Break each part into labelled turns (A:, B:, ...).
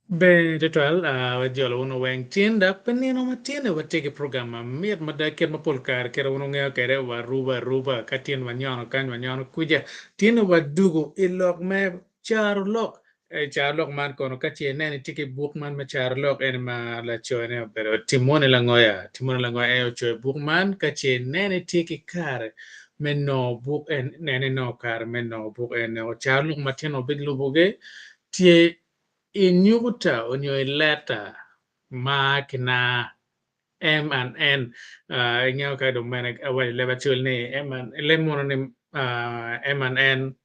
A: Ber tutwal, wajolo wunu weng tin dok pi nino matin-ni watye ki program mamit mada kit ma pol kare kit ma wun wungeyo kwede warubo aruba ka tin wanyono kany wanyono kuca tin-ni wadugo i lok me Carolok. I carolok man kono, ka ce ineno itye ki buk man me carolok eni ma lacone obedo Timone Langoya. Timone Langoya en aye ocoyo buk man. Ka ce ineno itye ki kare me nongo buk en, nen inongo kare me nongo buk en. Carolok ma tyen wabilubogi tye i nyuguta onyo i leta ma ki na M and N. Ingeyo ka dong mene awaco i leb acol ni M and leb munu ni M and N.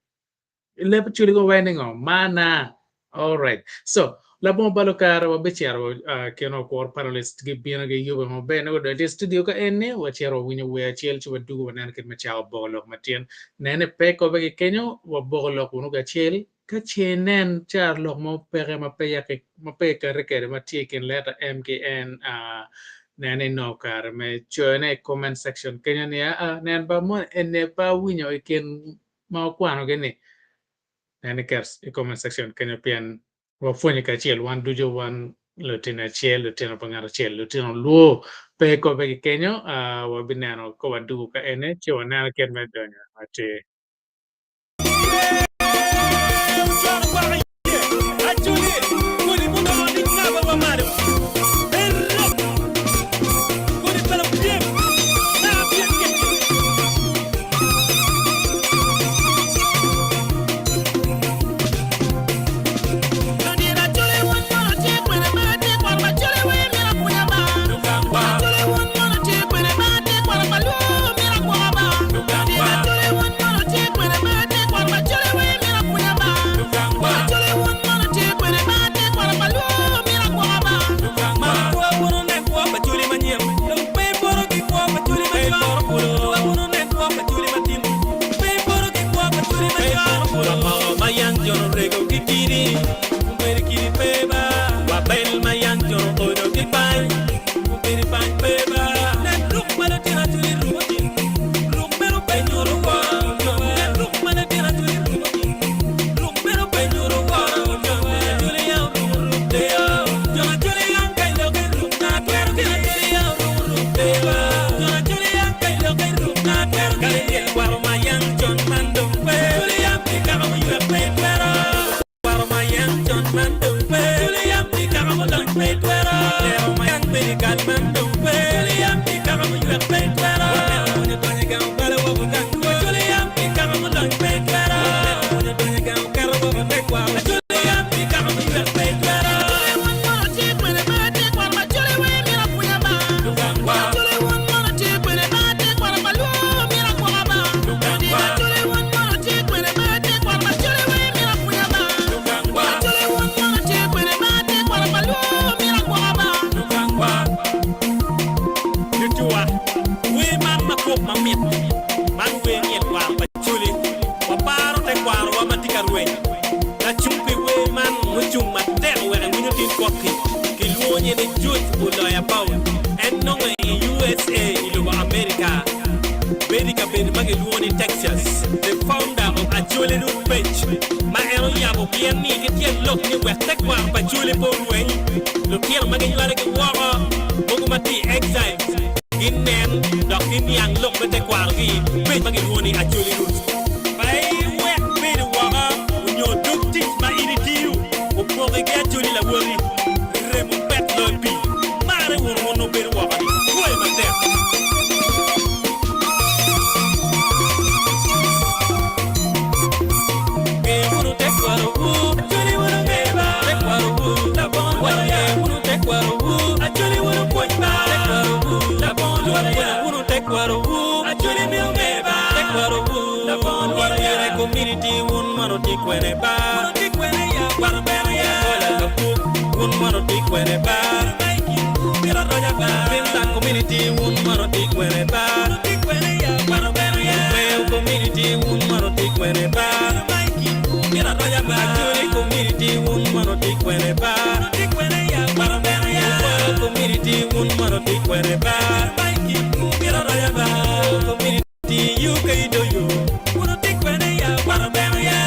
A: I leb Acholi go waco ni ngo? Mana. Alright. So, labongo balo kare wabicito uh, keno wakworo panelist gibino giyube maber ni gudonyo i studio ka en-ni wacito wawinyo wer acel ci wadugo waneno kit me cako boko lok matin. Nene pe kobe ki kenyo waboko lok wunu kacel ka ce inen caro lok mo peke ma pe yaki ma pe ikati kede ma tye i kin leta M ki N uh, nene inongo kare me coyone i comment section kenyo ni aa nen ba mo ene pe awinyo i kin ma wakwanogi ni en iket i comment section kenyo pien wapwonye kacel wan ducu wan lutino acel lutino pa ngat acel lutino lwo pe kobe ki kenyo wabineno ka wadugo ka ene ci waneno kit me donyo atir.
B: mono tye kwene ba? Angola Kapuk wun mono tye kwene ba? Pinta community wun mono tye kwene ba? Omeo community wun mono tye kwene ba? Acholi community wun mono tye kwene ba? Oboo community wun mono tye kwene ba? Community UK doyo wun wutye kwene ya wato bene ya.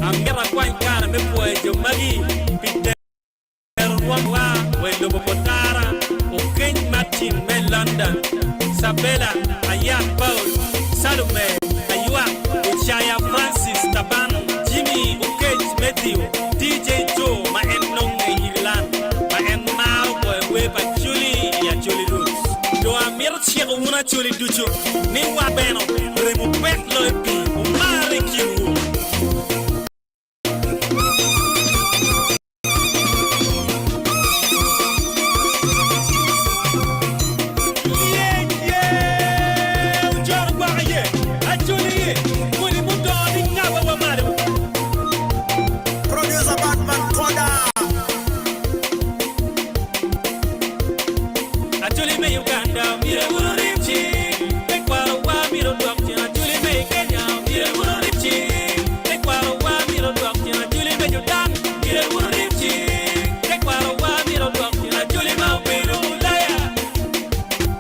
B: Amito akwany kare me pwoyo jo magi pi tero rwomwa wa i lobo Potara, Okeny Martin me London, Sabela, Ayak Paul, Salome, Aywak, Ocaya Francis Taban, Jimmy Okech Matthew, DJ Joe ma en nonge i Ireland ma en maro goyo wer pa Acholi i Acholi Roots. Dong amito ciko wun Acholi ducu ni wa beno remo pek loyo pii, wumarre i kinwu. Lyec ye, ojoro gwoko ye, Acholi ye, kodi mudongo ni ngaba wa malo.
C: Producer Batman Koda.
B: Acholi me Uganda myero wun wurib cik, tekwarowa myero odwok cen. Acholi me i Kenya myero wun wurib cik, tekwarowa myero odwok cen. Acholi me Sudan myero wun wurib cik, tekwarowa myero odwok cen. Acholi ma obedo Ulaya,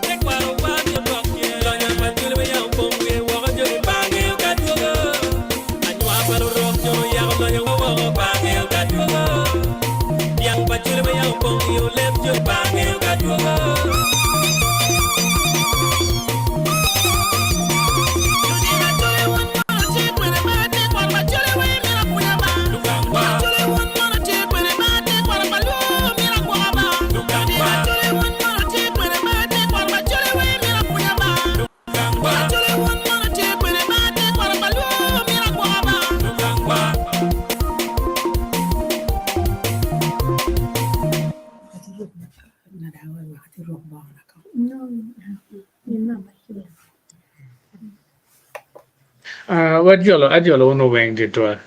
B: tekwarowa myero odwok cen. Lonyo pa Acholi ma yam opong wiye woko joni pe angeyo ka dwogo. Anywar pa lurok jo oyako lonyowa woko pe angeyo ka dwogo. Dyang pa Acholi ma yam opong i oleb joni pe angeyo ka dwogo. Lugangwa. Lugangwa. Lugangwa.
A: Ah, wajolo ajolo wun oweng ditwa.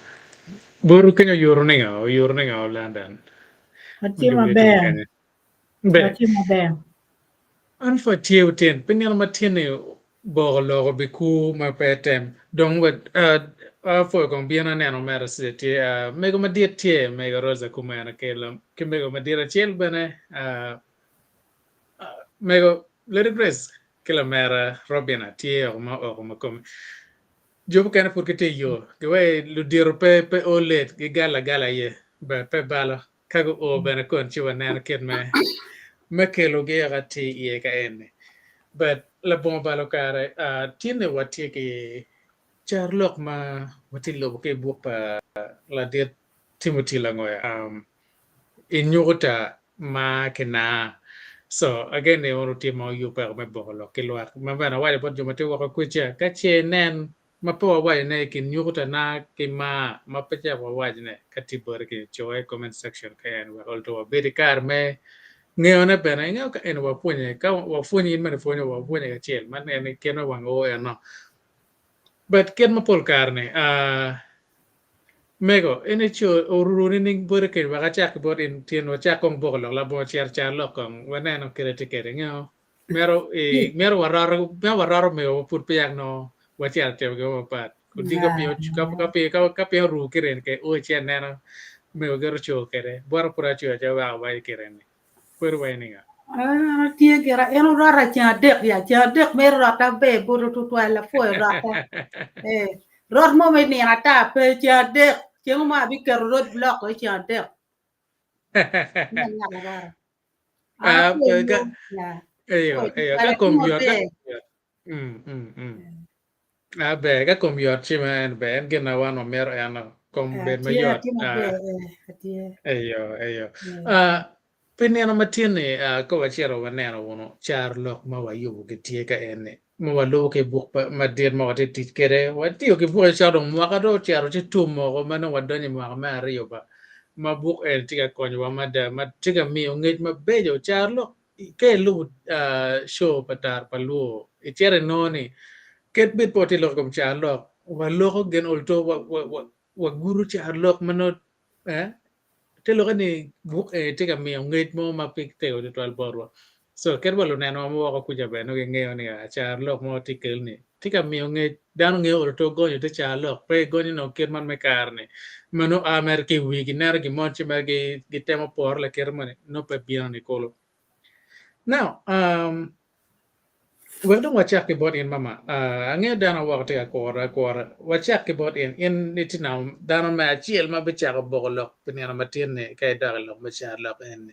A: Boru kenyo oyuru ningo? Oyuru ningo London?
D: Watye
A: Oyuru
D: maber.
A: kenyo. Ber.
D: Watye maber.
A: An pud atye otin, pi nino matin-ni boko lok obikur ma pe etem. Dong wa apwoyo kong bino aneno omera Cesar tye, ah, mego madit tye, mego Rosa Kumena ki lam- ki mego madit acel bene, ah, ah, mego Lady Grace ki lamera Robina tye oko ma oko ma kome. Jo mukene pud gitye i yo, giweyo ludito pe pe o late, gigalo agala aye, but pe balo. Ka guo bene kun ci waneno kit me me kelogi eka atir iye ka eni. But labongo balo kare, uh, tinni watye ki carolok ma watye lubo ki i buk pa ladit Timothy Langoya um, i nyukuta ma kinaa. So again ni ono tye ma oyubbe me boko lok ki lwak. Ma bene awaco bot jo ma tye woko kwica, ka ce inen ma pe wawaco ne i kin nyukuta na ki mar ma pe cek wawac ne ka tye boti kenyo coye i comment section ka en wek olto wabed i kare me ngeyo ne bene ingeyo ka eni wapwonye ka wapwonye in bene ipwonyo wa wapwonye kacel man en kit me wang oo eno but kit ma pol kare ni mego in ico oruru nining boti kenyo wek acak ki bot in tyen wacak kong boko lok labongo cito carolok kong waneno kite tye kede ingeyo Mito i mito waroto mito waroto mego ma pud peya nongo wacito atimo gin mo mapat. Odiko ka piny ka ka piny ka ka piny oru kireni ke o ice neno mego gito co kede bwota pud aco aca weko awaco kireni. Pud iwaco ninga?
D: An atye gira en orota ceng adek ya ceng adek mere rota ber bota tutwal apwoyo rotte eh rot mo me nino ata pe ceng adek ceng mo abiketo road block i ceng adek me ngat arota.
A: Ah, ka, eyo, eyo, ka kom yot, ka kom yot. Mm, mm, mm. Ah, ber, ka kom yot ci ma en ber, en gin na wan wamito eno, kom bed mayot. Ah, eyo, eyo. Ah, pi nino matin-ni, ah, ka wacito waneno wunu carolok ma wayubo gitye ka en-ni, ma walubo ki i buk madit ma watye ka tic kwede, watiyo ki buke calo dong mwaka dong ocito ci tum woko ma nongo wadonyo i mwaka me aryo ba, ma buk eni tye ka konyowa mada ma tye ka miyo ngec mabeco carolok ka ilubo show pa Tar pa Luo icito inongo ni kit bed pe watye ka lok i kom carolok. Waloko gin olto wa wa wa waguru carolok ma nongo eh te lokke ni buk eni tye ka miyo ngec mo ma pe tego tutwal botwa. So kadi wa lunenowa ma woko kuca bene nongo gingeyo ni ah carolok mo tye kel ni tye ka miyo ngec dano ngeyo olto gonyo te carolok pe gonyo nongo kit man me kare ni ma nongo a mere ki i wigi gineno gin mo ci mere gitemo poro lakite moni nongo pe bino ni kulu. Now um Wek dong wacak ki bot in mama. Angeyo dano woko tye ka kure akura. Wacak ki bot in. In itye namo dano me acel ma bicako boko lok pi nino matin-ni ka idok i lok me carolok eni.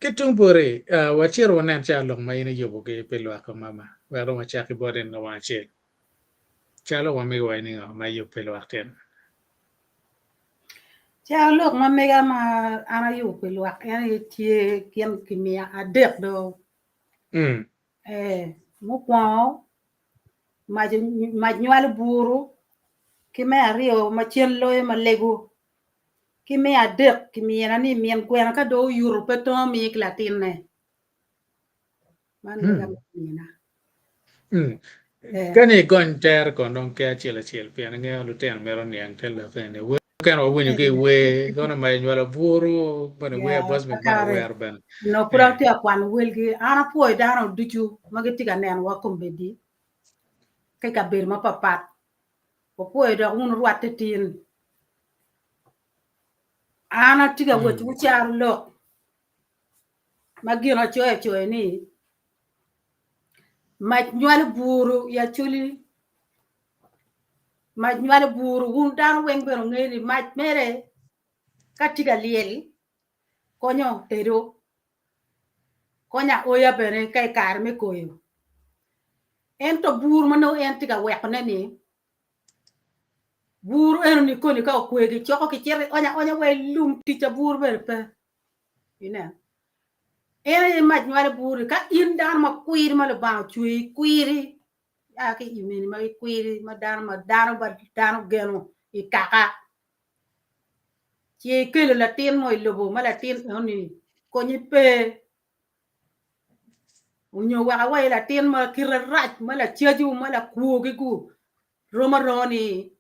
A: Ki tung boti, wacito wanen carolok ma in iyubogi pi lwak-ka mama. Wek dong wacak ki bot in lawang acel. Carolok ma mege wa in ningo ma iyubo pi lwak tin?
D: Carolok ma mega ma an ayubo pi lwak en aye tye gin kimiya adek do. Ee, mukwongo mac mac nywalo buru, ki me aryo ma cen loyo ma lego, ki me adek kimina ni min gweno ka dong oyuto pe tongo miye ki latinne. Man mega me mina.
A: Ka ni igony tere kono dong ki acel acel pien ingeyo lutino mito niang te lok eni. Wer mukene wawinyo ki i wer kono mac onywalo buru bene wer Bosmic bene owero bene.
D: Onongo pud atye ka kwano welgi. An apwoyo dano ducu ma gitye ka nenowa kombeddi ki i kabedo mapatpat. Wapwoyo dok wun wurwatte tin. An atye ka wacciwu carolok ma gin acoyo acoyo ni mac nywalo buru i Acholi, mac nywalo buru wun dano weng bene wungeyo ni mac mere ka tye ka lyel konyo tedo, konyo aoya bene ka i kare me koyo ento buru ma nongo en tye ka wekone ni buru enoni koni ka okwe gicoko gicito gionyo aonya wa i lum tic pa buru bene pe. Ineno? En aye mac nywalo bur-ri. Ka in dano ma kwiri ma Lubanga ocweyi kwiri, ia ki i meni ma gikwiri ma dano ma dano ma dano geno i kaka, ce ikelo latin mo i lobo ma latin enoni konye pe, onyo wek awaci latin ma kite rac ma lacaco ma lakwogi-gu rom aroma ni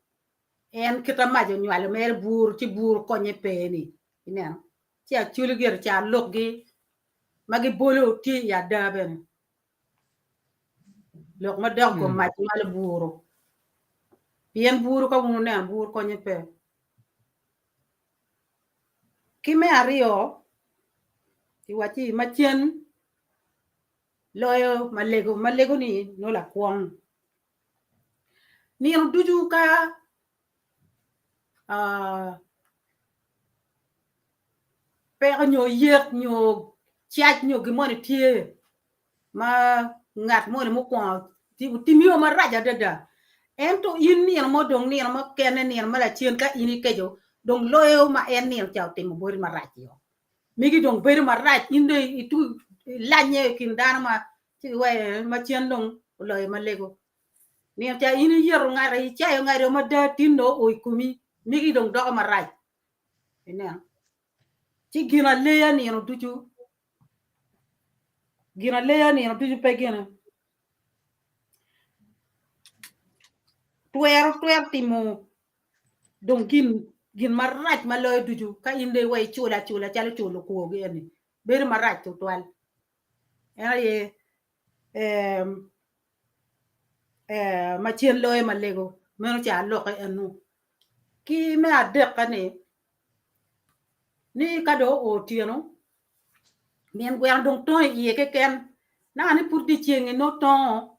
D: en kite mac onywalo mere bur ci bur konye pe-ni. Ineno? Ci Acholi gire carolokgi ma gibolo tye i ada bene. Lok ma dok i kom mac nywalo buru. Pien buru ka wun wuneno buru konye pe. Ki me aryo, kiwacci ma cen loyo malego, malego-ni nongo lakwong. Nino ducu ka peko nyo yek nyo cac nyo gin moni tye ma ngat moni mukwongo otimio marac adada ento in nino mo dong nino mukene nino ma lacen ka in ikeco dong loyo ma en nino ca otimo boti marac-ci megi dong bedo marac in dong ilanye i kin dano ma ci iweyo ma cen dong oloyo ma lego. Nino ca in iyeto ngat icayo ngado mada tin dong oo i komi megi dong doko marac. Ineno? Ci gin aleya nino ducu gin aleya nino ducu pe gine twero twero timo dong gin gin marac ma loyo ducu ka in dong iweyo iculo acula calo culo kwogi eni bedo marac tutwal. En aye ma cen loyo ma lego meno ca alokke eno. Ki me adekka ni, ni ka dong oo otyeno, min gweno dong tongo i iye keken naka ni pud dyeceng-ngi nongo tongo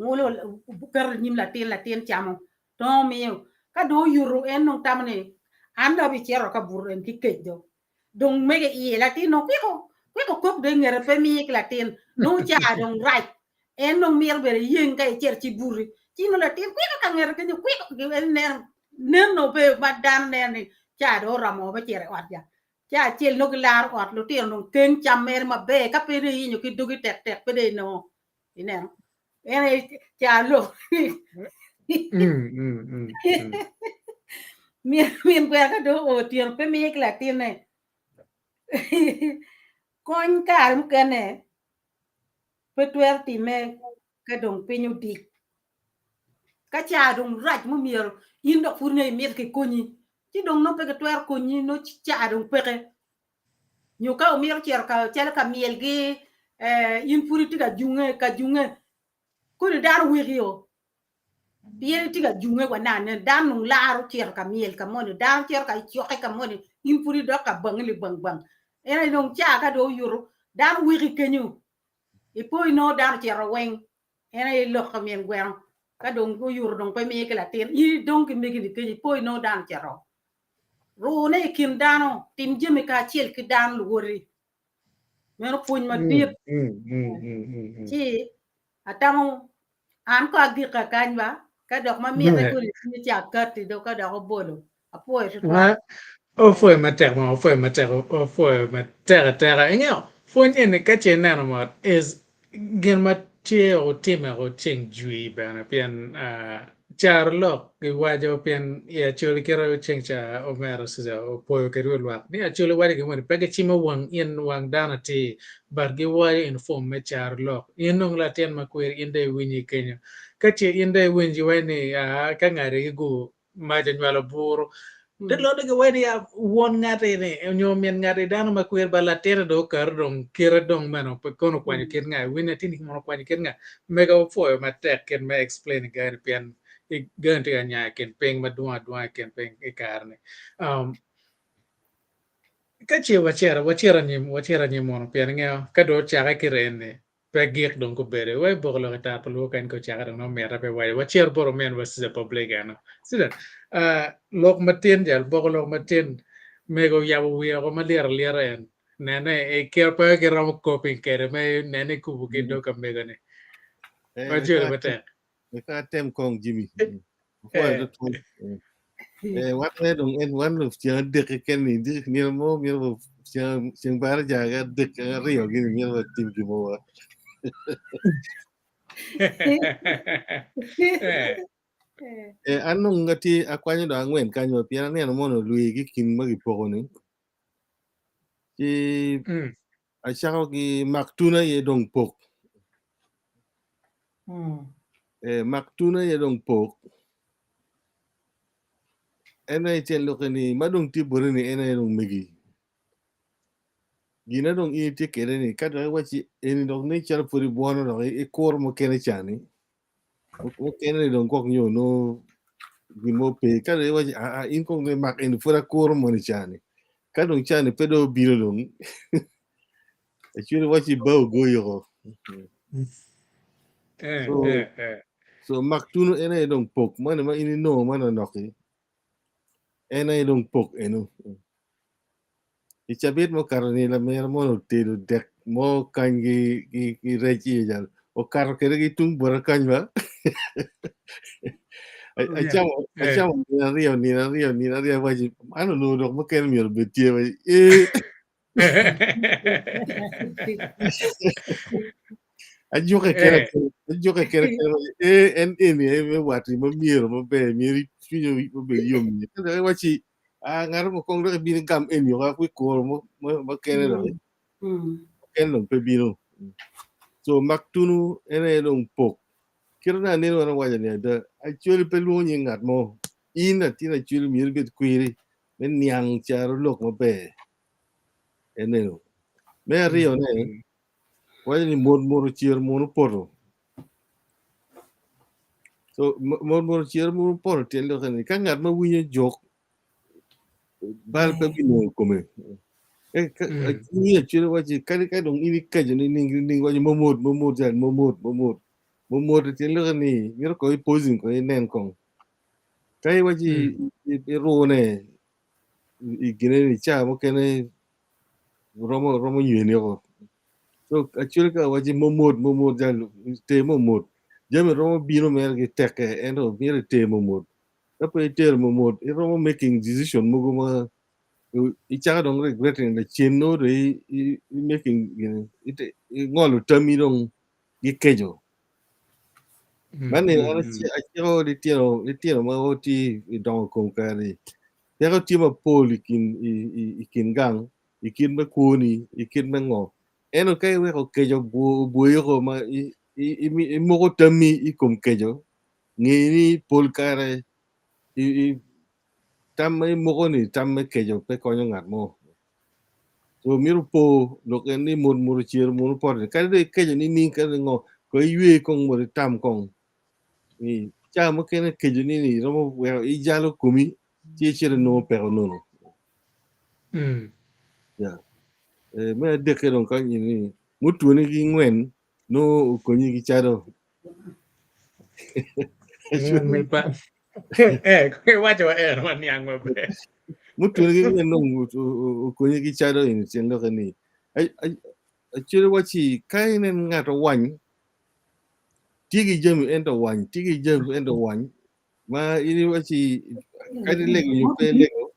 D: ngulo keto i nyim latin, latin camo tongo miyo ka dong oyuto en dong tamo ni an dong abicito ka buto en ki kec do. Dong mege iye latin nongo kwiko kwiko kok dong ingete pe miye ki latin nongo caa dong rac en dong mito bene iyeng ka icito ci buti ci nongo latin kwiko ka ngete kenyo kwiko en neno neno pe ma dano neno ni caa dong oromo me cito i ot ja caa acel nongo gilaro ot lutino dong keng cam mere maber ka pe dong iyinyo ki dogi tek tek pe dong inongo ineno en aye caa lok min min gweno ka dong oo otyeno pe miye ki latinne kony kare mukene pe twero timme ka dong piny odic. Ka caa dong rac mumyero in dok pud nongo imito kikonyi, ci dong nongo pe gitwero konyi nongo caa dong peke. Nyo ka wumito cito ka calo ka myelgi, in pud itye ka junge ka junge, kodi dano wekio pien itye ka junge wa nanen dano dong laro cito ka myel ka moni, dano cito ka cokke ka moni, in pud idok ka bangi libangbang. En aye dong caa ka dong oyuto dano weki kenyo, ipo inongo dano ocito weng. En aye lok ka min gweno ka dong oyuto dong pe miye ki latin in idong ki megi ni kenyo ipo inongo dano ocito. Rune i kin dano, tim jami kacel ki dano luwoti. Meno pwony madit. Ci atamo an ko agika kany ba ka dok ma mitte kodi tye ci akatti dong ka dok obolo. Apwoyo tutwal.
A: Opwoyo matek ma opwoyo matek opwoyo matek ateka. Ingeyo pwony eni ka ce ineno mot is gin ma tye otime o ceng jwi bene pien caro lok giwaco pien i Acholi kite ceng ca omera Susan opoyo kede wi lwak ni Acholi waco gin moni pe gicimo wang in wang dano atir but giwaco in form me caro lok in dong latin ma kwiri in dong iwinyo i kenyo ka ce in dong iwinyo iwaco ni aa ka ngati gi gu mac onywalo buru. Te lote ki wai ni ya won ngati ni onyo min ngati dano ma kwir ba latine dong okato dong kite dong meno pe kono okwanyo kit nga win atini ki mono okwanyo kit nga mega opwoyo matek kit me explain gani pien gani tye ka nya i kin piny madwong adwonga i kin piny i kare ni. Ka ce wacito wacito anyim wacito anyim mono pien ingeyo ka dong ocake kite eni Pe gik dong gubedo iwek boko lok i tar pa luo kany ka ocake dong nongo mite pe waco wacito bot ominwa Cesar Public eno. Cesar, ah, lok matin jal boko lok matin mego oyabo wiye oko malyet alyeta en nene i kit pe giromo coping kede me nene ikubo ki dog ka mego ni.
C: Eh,
A: Wajoli matek.
C: Wek atem kong Jimmy. Apwoyo tutwal. Eh, wan ne dong en wan ceng adek keken ni di nino mo myero ceng ceng baraja ga adek aryo gini myero watim gin mo wa. Eh, an dong atye akwanyo dong angwen kany wa pien aneno mono olwi ki kin ma gipoko ni. Ci acako ki mak tun aye dong pok. Eh, mak tun aye dong pok. En aye tyen lokke ni ma dong tye bote ni en aye dong megi. Gina dong in itye kede ni ka dok iwacci eni dok nen calo pud ibwono dok ikuro mukene cani mukene ni dong gwok nyo nongo gin mo pe ka dong iwaci aa in kong dong imak eni pud akuro moni cani ka dong cani pe dong obino dong ecwiny iwaci bao ogoyi oko. So, so mak tunu en aye dong pok moni ma in inongo manonok-ki en aye dong pok eno. I cabit mukato-ni lamera moni otedo dek mo kany ki rec iye jal okato kwede ki tung bota kany ba acamo acamo nino aryo nino aryo nino aryo awaci man onongo dok mukene myero obed tye awaci ee Ajuke kene ajuke kene kene ee en eni aye me wati ma myero maber myero cwinyi obed yom iye ka dok iwaci aa ngat mo kong dok ibino igam eni woko wek ikuro mukene dok mukene dong pe bino so mak tunu en aye dong pok kite dong aneno en owaco ni ada actually pe lwongo nying ngat mo in latin actually myero ibed kwiri me niang caro lok maber eneno me aryone Waco ni mot mot ocer mun opoto. So mot mot ocer mun opoto tyen lokke ni ka ngat ma winyo jok bal pe binongo i kome. Winyo acwele waci kadi ka dong in ikeco ni ning ning waci momot momot jal momot momot momot tyen lokke ni mito kong i poison kong inen kong. Ka iwaci irune i gine ni ca mukene romo romo nywene woko. So actually ka awaci momot momot jal ter momot jami romo bino mere ki tekke ento myero iter momot ka pe itero momot iromo making decision mogo ma icako dong regretting lacen nongo dong i making gini ingolo tammi dong gi keco. Man ni an aciko litino litino ma tye i dongo kom kare-ni Peko tye mapol i kin i kin gang, i kit me kwoni, i kit me ngo. Ento ka iweko keco obwoyi oko ma imoko tammi i kom keco, Nge ni pol kare i, i tam ma imoko ni tam me keco pe konyo ngat mo. So myero opo lok en ni mot mot ocero munu poto ni kadi dong ikeco nining kadi ngo ko iywe kong mot itam kong ni ca mukene keco ni ni romo weko ijalo komi ci icito inongo peko nono. Yeah. Eh, me adekke dong kany ni mutwoni ki ngwen nongo okonyi ki cado.
A: Eh, iwaco wa en wa niang maber.
C: Mutwoni ki ngwen dong okonyi ki cado eni tyen lokke ni acwele waci ka inen ngat owany tye ki jami ento owany tye ki jami ento owany ma in iwaci kadi lego nyo pe lego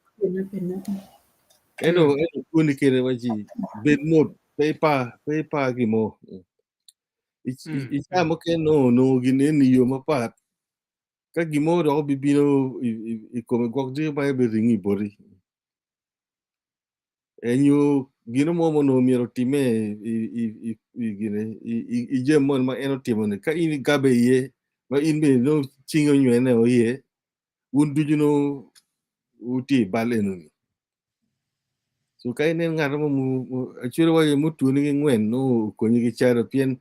C: ento ento pwoni kede waci bed mot pe ipa pe ipa gin mo i ca mukene nongo onongo gin eni i yo mapat ka gin mo dok obibino i kome gwok diki ma ebiringi boti Nyo gino mo ma onongo myero otimme i jami moni ma en otimo-ni, ka in igabe iye ma in bene nongo cingi onywene o iye, wun ducu nongo wutye i bal enoni. So ka inen ngat mo acwele waco mutuni ki ngwen nongo okonyi ki calo pien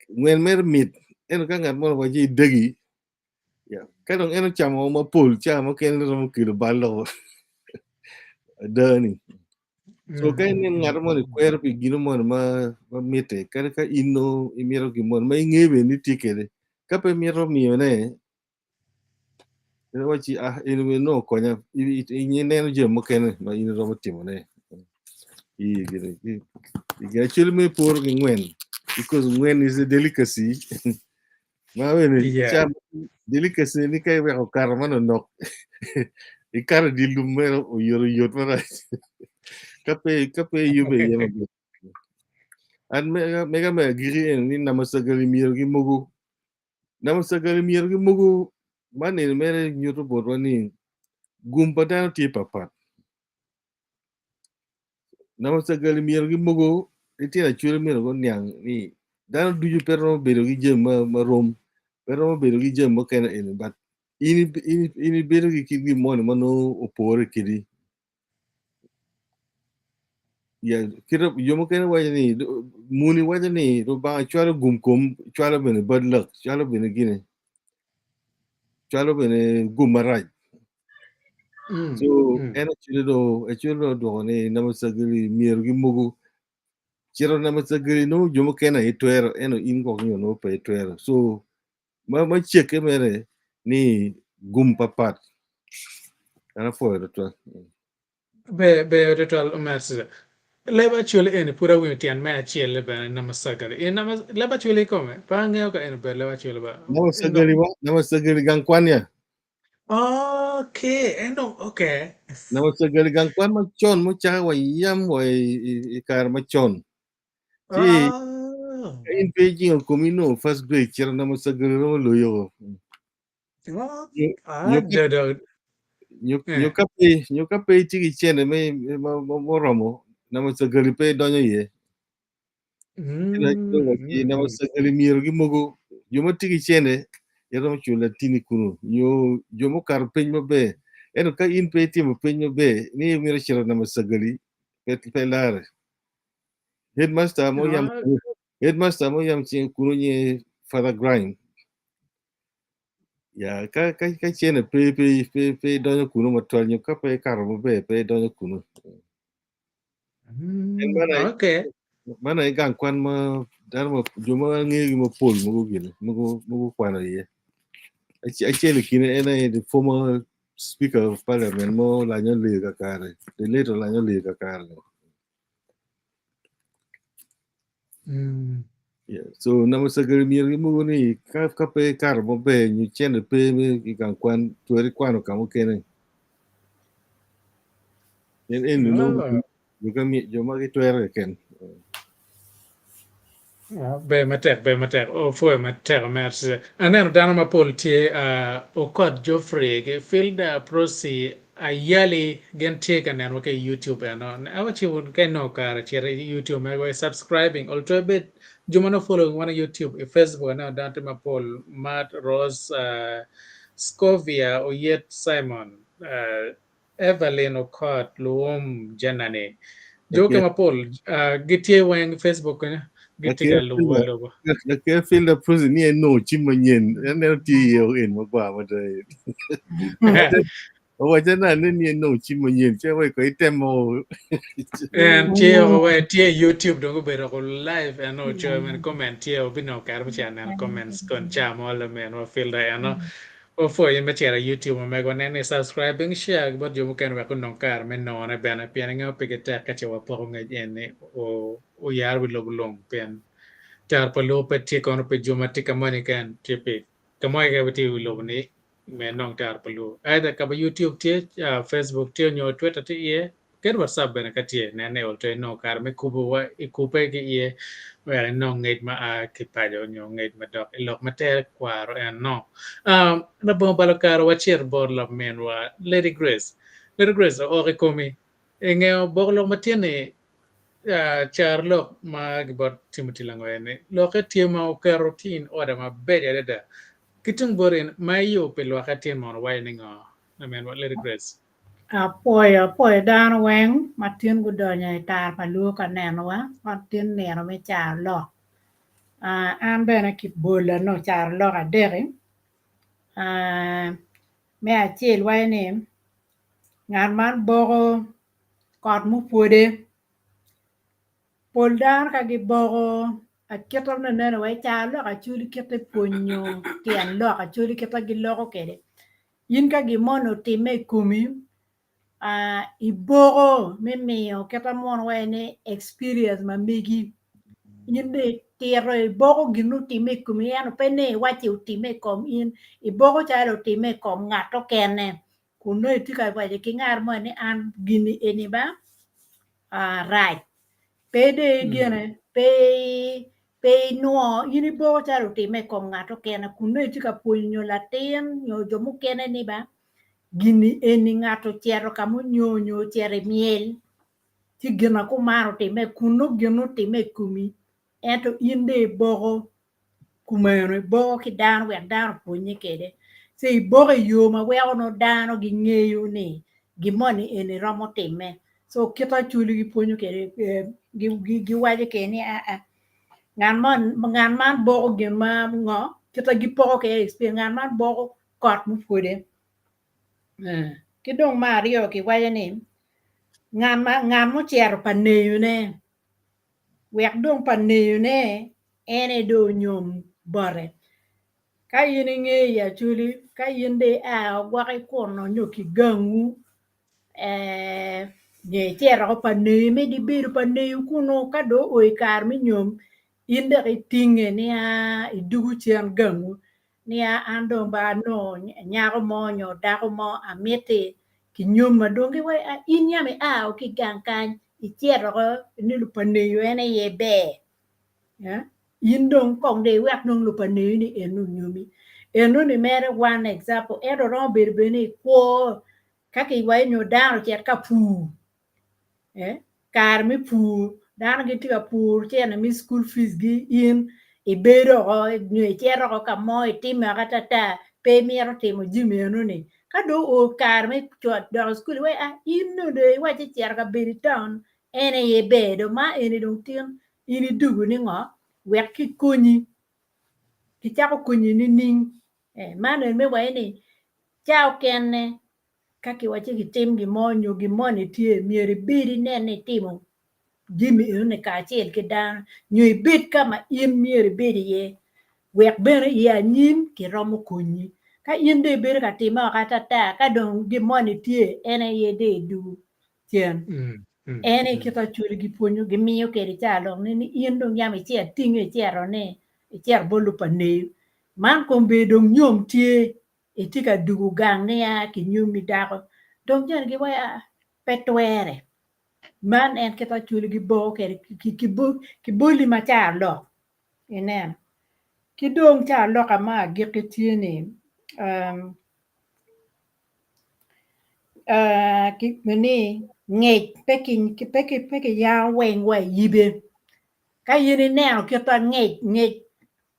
C: ngwen mere mit ento ka ngat mo owaci idegi ka dong en ocamo mapol ca mukene romo kelo bal doko ada ni. So ka inen ngat moni kwero pi gino moni ma ma mitte kadi ka in nongo imito gin moni ma ingeyo bene ni tye kwede ka pe mito miyone en wacci ah eni bene nongo okonya ineno jami mukene ma in iromo timone i gin i acel me poro ki ngwen because ngwen is a delicacy Ma bene
A: Yeah.
C: cam delicacy ni ka iweko okato manonok ikato i dye lum mere oyot oyot marac ka pe ka pe iyube iye maber. An mega mega me agiki eni ni namacagali myero ki mogo namacagali myero ki mogo man eni mere nyuto botwa ni gum pa dano tye papat. Namacagali myero ki mogo litino acwele myero guniang ni dano ducu pe romo bedo ki jami marom pe romo bedo ki jami mukene eni but in in ibedo ki kit gin moni ma nongo opore kedi jo mukene waco ni muni waco ni Lubanga cwalo gum kom cwalo bene bad luck cwalo bene gine cwalo bene gum marac. So en acwele do acwele do odwoko ni namacagili myero gimogo cito namacagili nongo jo mukene aye twero ento in gwok nyo nongo pe itwero so ma ma cekke mere ni gum papat an apwoyo tutwal.
A: Ber ber tutwal Omar Leb acwele eni pud awinyo tyen me acel-le bene Namasagali. I nama leb acwele kikome pe angeyo ka eni obedo leb acwele ba.
C: Namasagali wa Namasagali gang kwan ya.
A: Okay, en dong okay.
C: Namasagali gang kwan macon mucake wa yam wa i kare macon. Ci
A: Ah.
C: ka in pe ijingo komi nongo first grade cito Namasagali romo loyo.
A: Ah,
C: Nyo
A: do do.
C: nyo ka pe nyo ka pe itye ki cente me muromo namacagali pe idonyo iye. Namacagali myero gimogo jo ma tye ki cente iromo culo latini kunu nyo jo mukato piny maber ento ka in pe itimo piny maber ni imito cito namacagali pe pe lare. Headmaster mo yam headmaster mo yam ceng kunu nyinge Father Grime. Ya, ka ka ka cene pe pe pe pe idonyo kunu matwal nyo ka pe ikato maber pe idonyo kunu. En man aye
A: Okay.
C: man aye gang kwan ma dano ma jo ma angeyogi mapol mogo gini mogo mogo okwano iye. Acel i kine en aye the former speaker of parliament mo Olanyo Lee kakare, the late Olanyo Lee kakare. Yeah. So namasagari myero gimogo ni ka, ka pe ikato maber nyo cente pe me i gang kwan twero ikwano ka mukene. En eni nongo
A: Ah.
C: jo ka mi- jo ma gitwero keken.
A: Ah, ber matek, ber matek. Oh, pwoyo matek Merci. Aneno dano mapol tye uh, Okot Geoffrey ki Filda Prosi. Ayali gin tye ka nenowa ki i YouTube eno. Awaci wun ka inongo kare cit i YouTube mego i subscribing olto ibed jo ma nongo following wan i YouTube i Facebook aneno dano tye mapol Matt Rose uh, Scovia Oyet Simon uh, Evelyn Okot Luwum Jenani jo ka mapol uh, gitye weng Facebook kenyo gitye ka lubo aluba.
C: Laker Filda Prison ni enongo cim manyen aneno tye iye en magwar mada. Owaca na ne ni enongo cim manyen ce wai ko itemo.
A: En tye o we tye i YouTube dong obedo ko live en ocoyo men comment tye obinongo kare me cito neno comments kon ca mo laminwa Filda eno. Wapwoyo in me cito i YouTube omego nen ni subscribing share bot jo mukene wek gunong kare me none bene pien ingeyo pigi tek ka ce wapoko ngec eni oyaro wi lobo lung pien tar pa luo pe tye kono pi jo ma tye ka moni keken tye pi ka mo keken ma tye i wi lobo ni me nong tar pa luo either ka ma YouTube tye Facebook tye nyo Twitter tye iye kadi WhatsApp bene ka tye nen ni ol to inongo kare me kubo wa ikube ki iye wek inong ngec ma a ki paco nyo ngec ma dok i lok ma tere kwaro en no. Labongo balo kare wacit bot laminwa Lady Grace. Lady Grace ook i komi ingeyo boko lok ma tye ni car lok ma gibot Timothy Langoya ni lokke tye ma oketo tye in order mabeco adada. Ki tung boti ma iyubo pi lwakke tin mono waco ni ngo laminwa Lady Grace?
E: Apwoyo, apwoyo dano weng ma tin gudonyo i tar pa luo ka nenowa ma tin nino me caro lok. Ah, an bene kibola nongo caro lok adeki. Ah, me acel waco ni ngat man boko kot mupwode. Pol dano ka giboko akita nongo ineno wai caro lok acholi kite pwonyo tyen lok acholi kite giloko kwede. In ka gin moni otimme i komi, iboko me miyo kit ma muno waco ni experience ma megi. In dong itito iboko gin ma otimme i komi ento pe ni iwacci otimme i kom in, iboko calo otimme i kom ngat okene kun nongo itye ka waco ki ngat moni ni an gini eni ba rac. Pe dong igene, pe pe inwo, in iboko calo otimme i kom ngat okene kun nongo itye ka pwonyo nyo latin nyo jo mukene ni ba gini eni ngat ocito ka munyo nyo ocito i myel ci gin ma kuman otimme kun nongo gin otimme i komi ento in dong iboko kumeno iboko ki dano wek dano opwonye kwede ci iboko i yo ma weko nongo dano gingeyo ni gin moni eni romo timme so kit acwali gipwonyo kwede giwaco kwede ni aa ngat ngat man boko gin ma ngo kit ma gipoko kwede experience ngat man boko kot mupwode ki dong me aryo kiwaco ni ngat mucito pa neyone wek dong pa neyone en aye dong onyom bote. Ka in ingeyo i Acholi, ka in dong ia gwok ikuno nyo ki gangwu nyo icito woko pa neyi medo ibedo pa neyi kunu ka dong oo i kare me nyom in dok itinge nia idwogo cen gangwu nia an dong ba anongo nyako mo nyo dako mo amiti kinyoma dong giwaco a in yam ia ki gang kany icito woko ni lupaneyo en aye ber in dong kong dong iwek dong lupaneyo ni eno onyomi enoni mere one example ento romo bedo bene ni ikwo ka kiwaco nyo dano ocit ka pur kare me pur dano gitye ka pur cene me school fees gi in ibedo oko nyo icito oko ka mo itime oko atata pe imito timo jami enoni ka dong oo kare me dok i cukul iwaci a in dong iwaci icito ka bedo i taun en aye ber dong ma eni dong tin in idugo ni ngo wek kikonyi kicako konyi nining man eni me waci ni ca okene ka kiwacci kitim gin mo nyo gin moni tye myero ibed inen ni itimo jami enoni kacel ki dano nyo ibed ka ma in myero ibed iye wek bene i anyim kiromo konyi ka in dong ibedo ka time oko atata ka dong gin moni tye en aye dong idwogo cen en aye kit acwali gipwonyo gimiyo kwede carolok ni in dong yam icito itinge icito ni icito bot lupaneyo man kombeddi dong nyom tye itye ka dugo gang niya ki nyomi dako dong joni giwaco aa pe twere man en kit acwali giboo kwede kiboli ma carolok ineno ki dong carolok ma agikki tye ni. ni ngec pe ki yango weng wa i yibe ka in ineno kit ma ngec ngec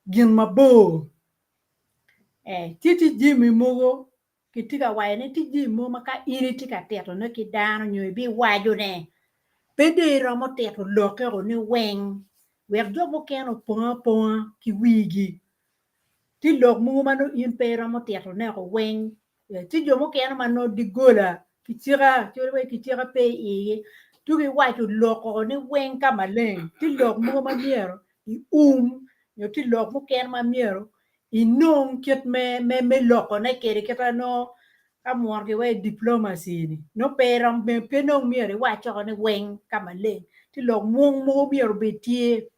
E: gin mabor ci tye jami mogo kitye ka waco ni tye jami mogo ma ka in itye ka titone ki dano nyo ibiwacone pe dong iromo tito lokke o ni weng wek jo mukene opong aponga ki wigi. Tye lok mogo ma nongo in pe iromo titone o weng tye jo mukene ma nongo doggola kicika calo wai kicika pe i igi tuk iwaco lok o ni weng ka maleng tye lok mogo ma myero ium nyo tye lok mukene ma myero inong kit me lokone kwede kit ma nongo ka mworo ki wai diplomacy ni nongo pe irom pe nongo myero iwac oko ni weng ka maleng tye lok mwong mogo myero obed tye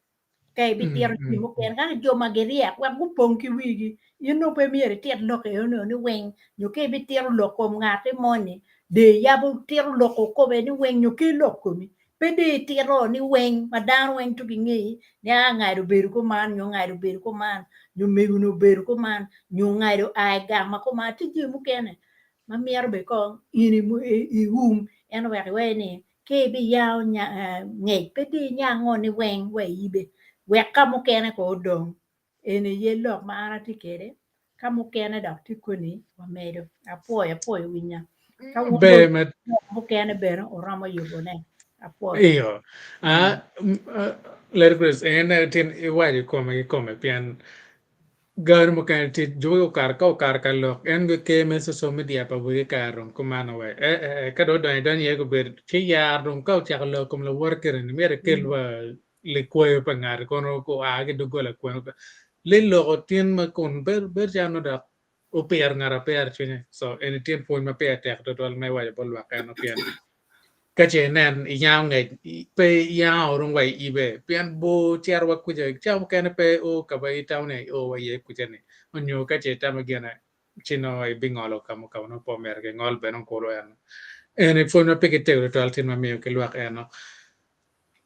E: ka ibitito jami mukene kadi jo ma giryek wek gupong ki wigi in nongo pe myero itit lok enoni ni weng nyo ka ibitito lok kom ngati moni de iyabo tito lok kome ni weng nyo ki lok komi pe de itito ni weng ma dano weng to gingeyi ni a ngado obedo kuman nyo ngado obedo kuman nyo mego ni obedo kuman nyo ngado oa i gang ma kuman tye jami mukene ma myero bene kong in ium ento wek iwec ni Ka ibiyango ngec pe dong inyango ni weng wa iyibe wek ka mukene ko odong. Eni aye lok ma an atye kwede ka mukene dok tye koni wamedo. Apwoyo apwoyo winya. Ka wun
A: Ber ma
E: lok mukene bene wuromo yubone. Apwoyo.
A: Iyo. Ah, Lady Grace, en tin iwaco i kome kikome pien Gari mukene tye jo okato ka okato ka lok en gike me social media pa wegi kare dong kumano we eh eh eh ka dong odonyo idonyo iye gubedo ci yar dong ka ocako lok kom lawote kene ni myero ikel wa likwayo pa ngati kono oa ki doggola kwene liloko tin ma kun bedo bedo calo nongo dok opiro ngat apira cwinye so eni tye pwony ma pire tek tutwal ma iwaco bot lwak eno pien Ka ce inen iyango ngec, pe iyango rung wa i ibe, pien bor cito wa kuca, cawa mukene pe o ka ma itamo ni io wa iye kuca-ni, onyo ka ce itamo gine, ci nongo ibingolo ka mo ka ma nongo pe omyero kingol bene kulu eno. Eni pwony ma pigi tego tutwal tin ma amiyo ki lwak eno.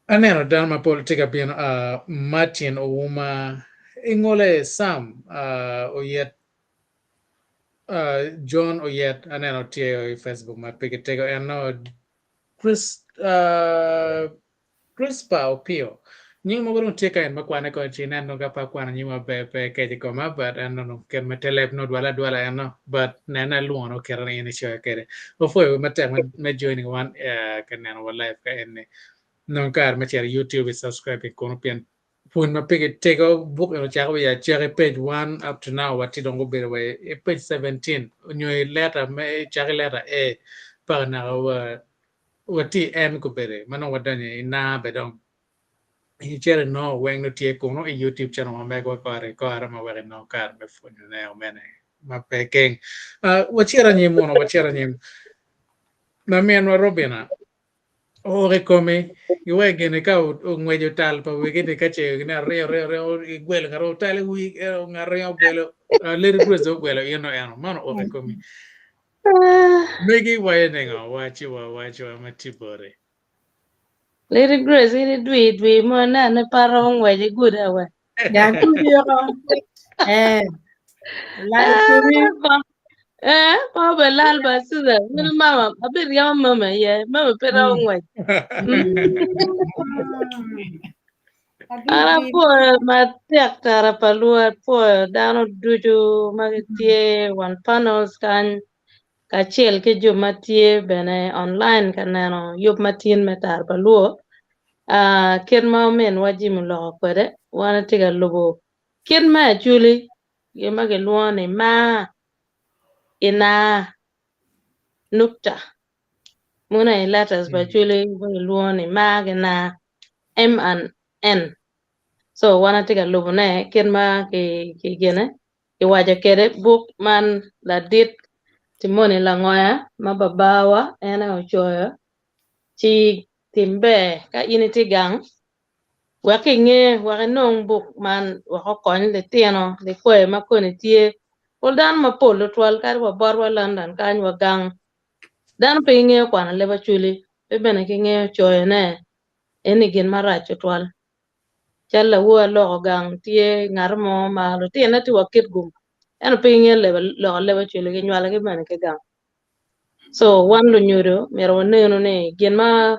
A: Aneno dano mapol tye ka bino, Martin Ouma, ingole Sam Oyet John Oyet aneno tye i Facebook ma pigi tego eno Chris Crispa Opio nying mogo dong tye ka en ma kwane kony ci ineno ka pe akwano nying maber pe keco i koma but eno dong kit me te leb nongo dwale adwala eno but nene alwongo nongo kite ni in icoyo kwede wapwoyo matek me joining wan ka neno wa live ka eni nong kare me cito i YouTube i subscribing kunu pien Pwony ma pigi tego, Buk eni ocako i acaki page one up to now wa tye dong gubedo wa i page 17 onyo i letter me cako i letter A paka naka wa wa tye i M kubedi ma nongo wadonyo i na be dong icito inongo weng nongo tye kunu i YouTube channel ma megwa kore ki kore ma weko inongo kare me pwonyo ne omene ma pe keng. Wacito anyim muno wacito anyim. Laminwa Robina Ook i komi, iwek gini ka ongweco tal pa wegi-ni ka ce gineno ringo ringo ringo igwelo ngat otal i wi ngat ringo ogwelo Lady Grace ogwelo in eno meno ook i komi. Megi waco ningo waci wa waci wa ma tye boti.
F: Lady Grace in idwi dwi mo inene pe aromo ngwec iguda we.
E: Gang kumi oko. Eh. Lal kumi.
F: Eh, pa obe lal ba Susan. Wino mama, abir ryemo mama iye. Mama pe romo ngwec. An apwoyo matek tara pa luo, apwoyo dano ducu ma gitye wan panels kany kacel ki jo ma tye bene online ka neno yub ma tin me tara pa luo. Ah, kit ma ominwa Jim oloko kwede, wan atye ka lubo kit me acholi gin ma gilwongo ni mar ina nukta meno aye letters pa acholi ma gilwongo ni mar ki na M and N so wan atye ka lubone kit ma ki gine kiwaco kwede buk man ladit Timoni Langoya ma babawa en aye ocoyo ci tim ber ka in itye gang wek inge wek inong buk man wek okony litino likwayo ma koni tye pol dano mapol tutwal kadi wa botwa London kany wa gang dano pe gingeyo kwano leb acholi pe bene gingeyo coyone eni gin marac tutwal cal lawor aloko gang tye ngat mo ma lutine tye wa kitgum ento pe gingeyo loko leb acholi ginywalogi bene ki gang. So wan lunyodo myero wanenu ni gin ma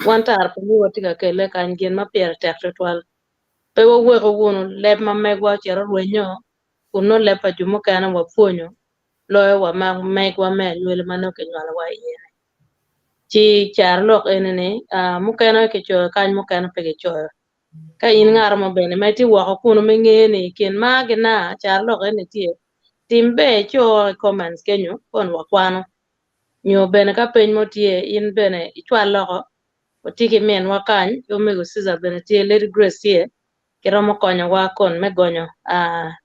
F: wan tara pa luo watye ka kelle kany gin ma pire tek tutwal. Pe waweko wunu leb ma megwa ocito orwenyo kun nongo leb pa jo mukene wapwonyo loyo wa ma megwa me anywali ma nongo kinywalowa iye-ni. Ci carolok eni-ni mukene kicoyo kany mukene pe kicoyo. Ka in ngat mo bene ma itye woko kunu ma ingeyo ni i kin ma ki na carolok eni tye, tim ber ico i comments kenyo kon wakwano. Nyo bene ka peny mo tye in bene icwal loko, watye ki minwa kany ki omego Caesar bene tye, Lady Grace tye, giromo konyowa kon me gonyo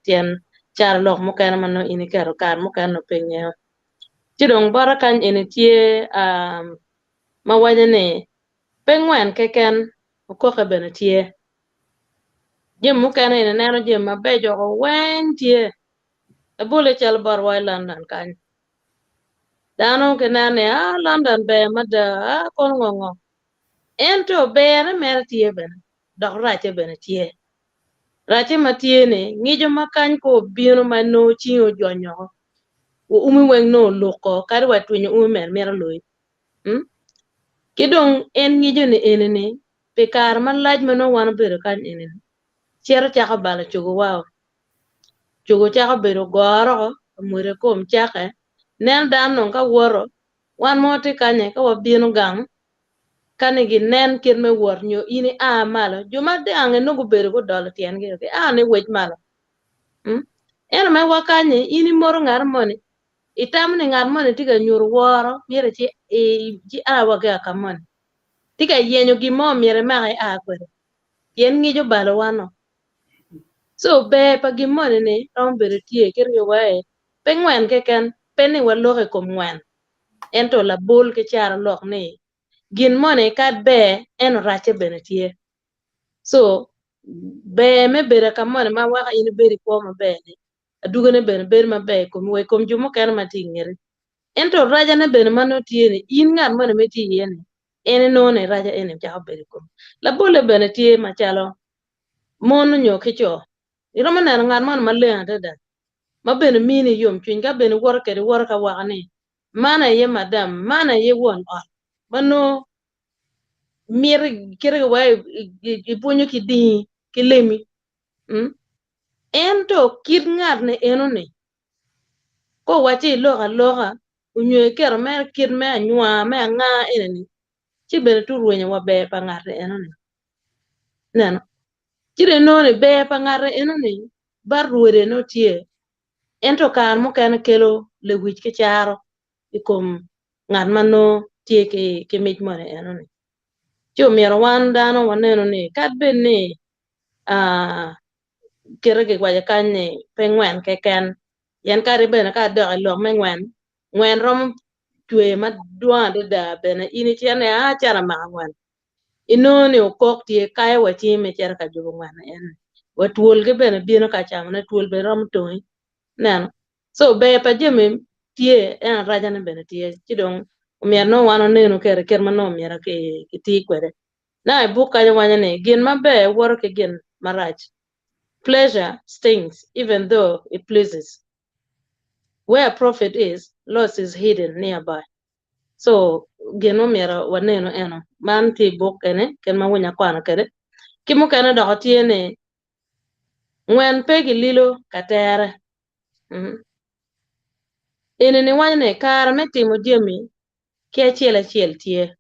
F: tyen carolok mukene ma nongo in iketo kare mukene nongo pe ingeyo. Ci dong bota kany eni tye ma waco ni pe ngwen keken okoke bene tye. Jami mukene eni ineno jami mabeco weng tye labole calo bot wa i London kany dano gineno ni aa London ber mada aa kono ngo ngo ento berne mere tye bene dok racce bene tye. Racce ma tye ni ngico ma kany ka obino ma nongo cingi ojonyo wa umi weng nongo oluko kadi wa twinyo umi mere mito loyi. Ki dong en ngico ni eni ni pi kare malac ma nongo wan obedo kany eni ni cito cako balo cogo wa o. Cogo cako bedo goro omwodo kom cake neno dano dong ka woto wan mo tye kanye ka wabino gang ka ni ginen kit me wot nyo in ia malo jo ma dange nongo gubedo gudolo tyengi o gia ni wec malo. Ento me wa kanyi in imoto ngat moni itamo ni ngat moni tye ka nyuto woro myero ci ia wa ki ka moni tye ka yenyo gin mo myero imak ia kwede pien ngico balo wan o. So ber pa gin moni ni romo bedo tye ki ryo wa e pe ngwen keken pe ni waloko i kom ngwen ento labol ki carolok ni gin moni kad ber ento racce bene tye. So ber me bedo ka moni ma weko in ibedo i kwo maber ni adwogine bene bedo maber i komi wa i kom jo mukene ma tye i ngeti. Ento racane bene ma nongo tye ni in ngat moni ma itye iye ni en inongo ni raca eni ocako bedo i komi. Labolle bene tye macalo mon nyo ki co. Iromo neno ngat moni maleng adada ma bene mini yomcwiny ka bene iwoto kwede iwoto ka woko ni man aye madam, man aye won ot ma nongo miti kite wa ibwunyo ki dingi ki lemi. Ento kit ngat ni enoni ka owacci ilok aloka onyo iketo mere kit me anywa me anga enini ci bene tye orwenyo wa ber pa ngat enoni. Ineno? Ci dong inongo ni ber pa ngat enoni bat rwode nongo tye ento kare mukene kelo lewic ki caro i kom ngat ma nongo tye ki mic moni enoni. Ci omyero wan dano wanenu ni kadi bed ni kite kiwaco kany ni pe ngwen keken pien kadi bene ka adok i lok me ngwen, ngwen romo cwer madwong adada bene in icito ni aa calo amako ngwen inongo ni okok tye kayo wa cingi me cito ka jubo ngwen eni wa twolgi bene bino ka camone twol bene romo tongi ineno so ber pa jami tye ento aracane bene tye ci dong omyero nongo wan wanenu kede kit ma nongo myero ki kwede. Naka i buk kany waco ni gin maber woto ki gin marac pleasure stings even though it pleases where profit is loss is hidden nearby so gin ma omyero wanenu eno man tye i buk eni kit ma winyo akwano kwede ki mukene dok tye ni ngwen pe gililo ka tere eni ni waco ni kare me timo jami ki acel acel tye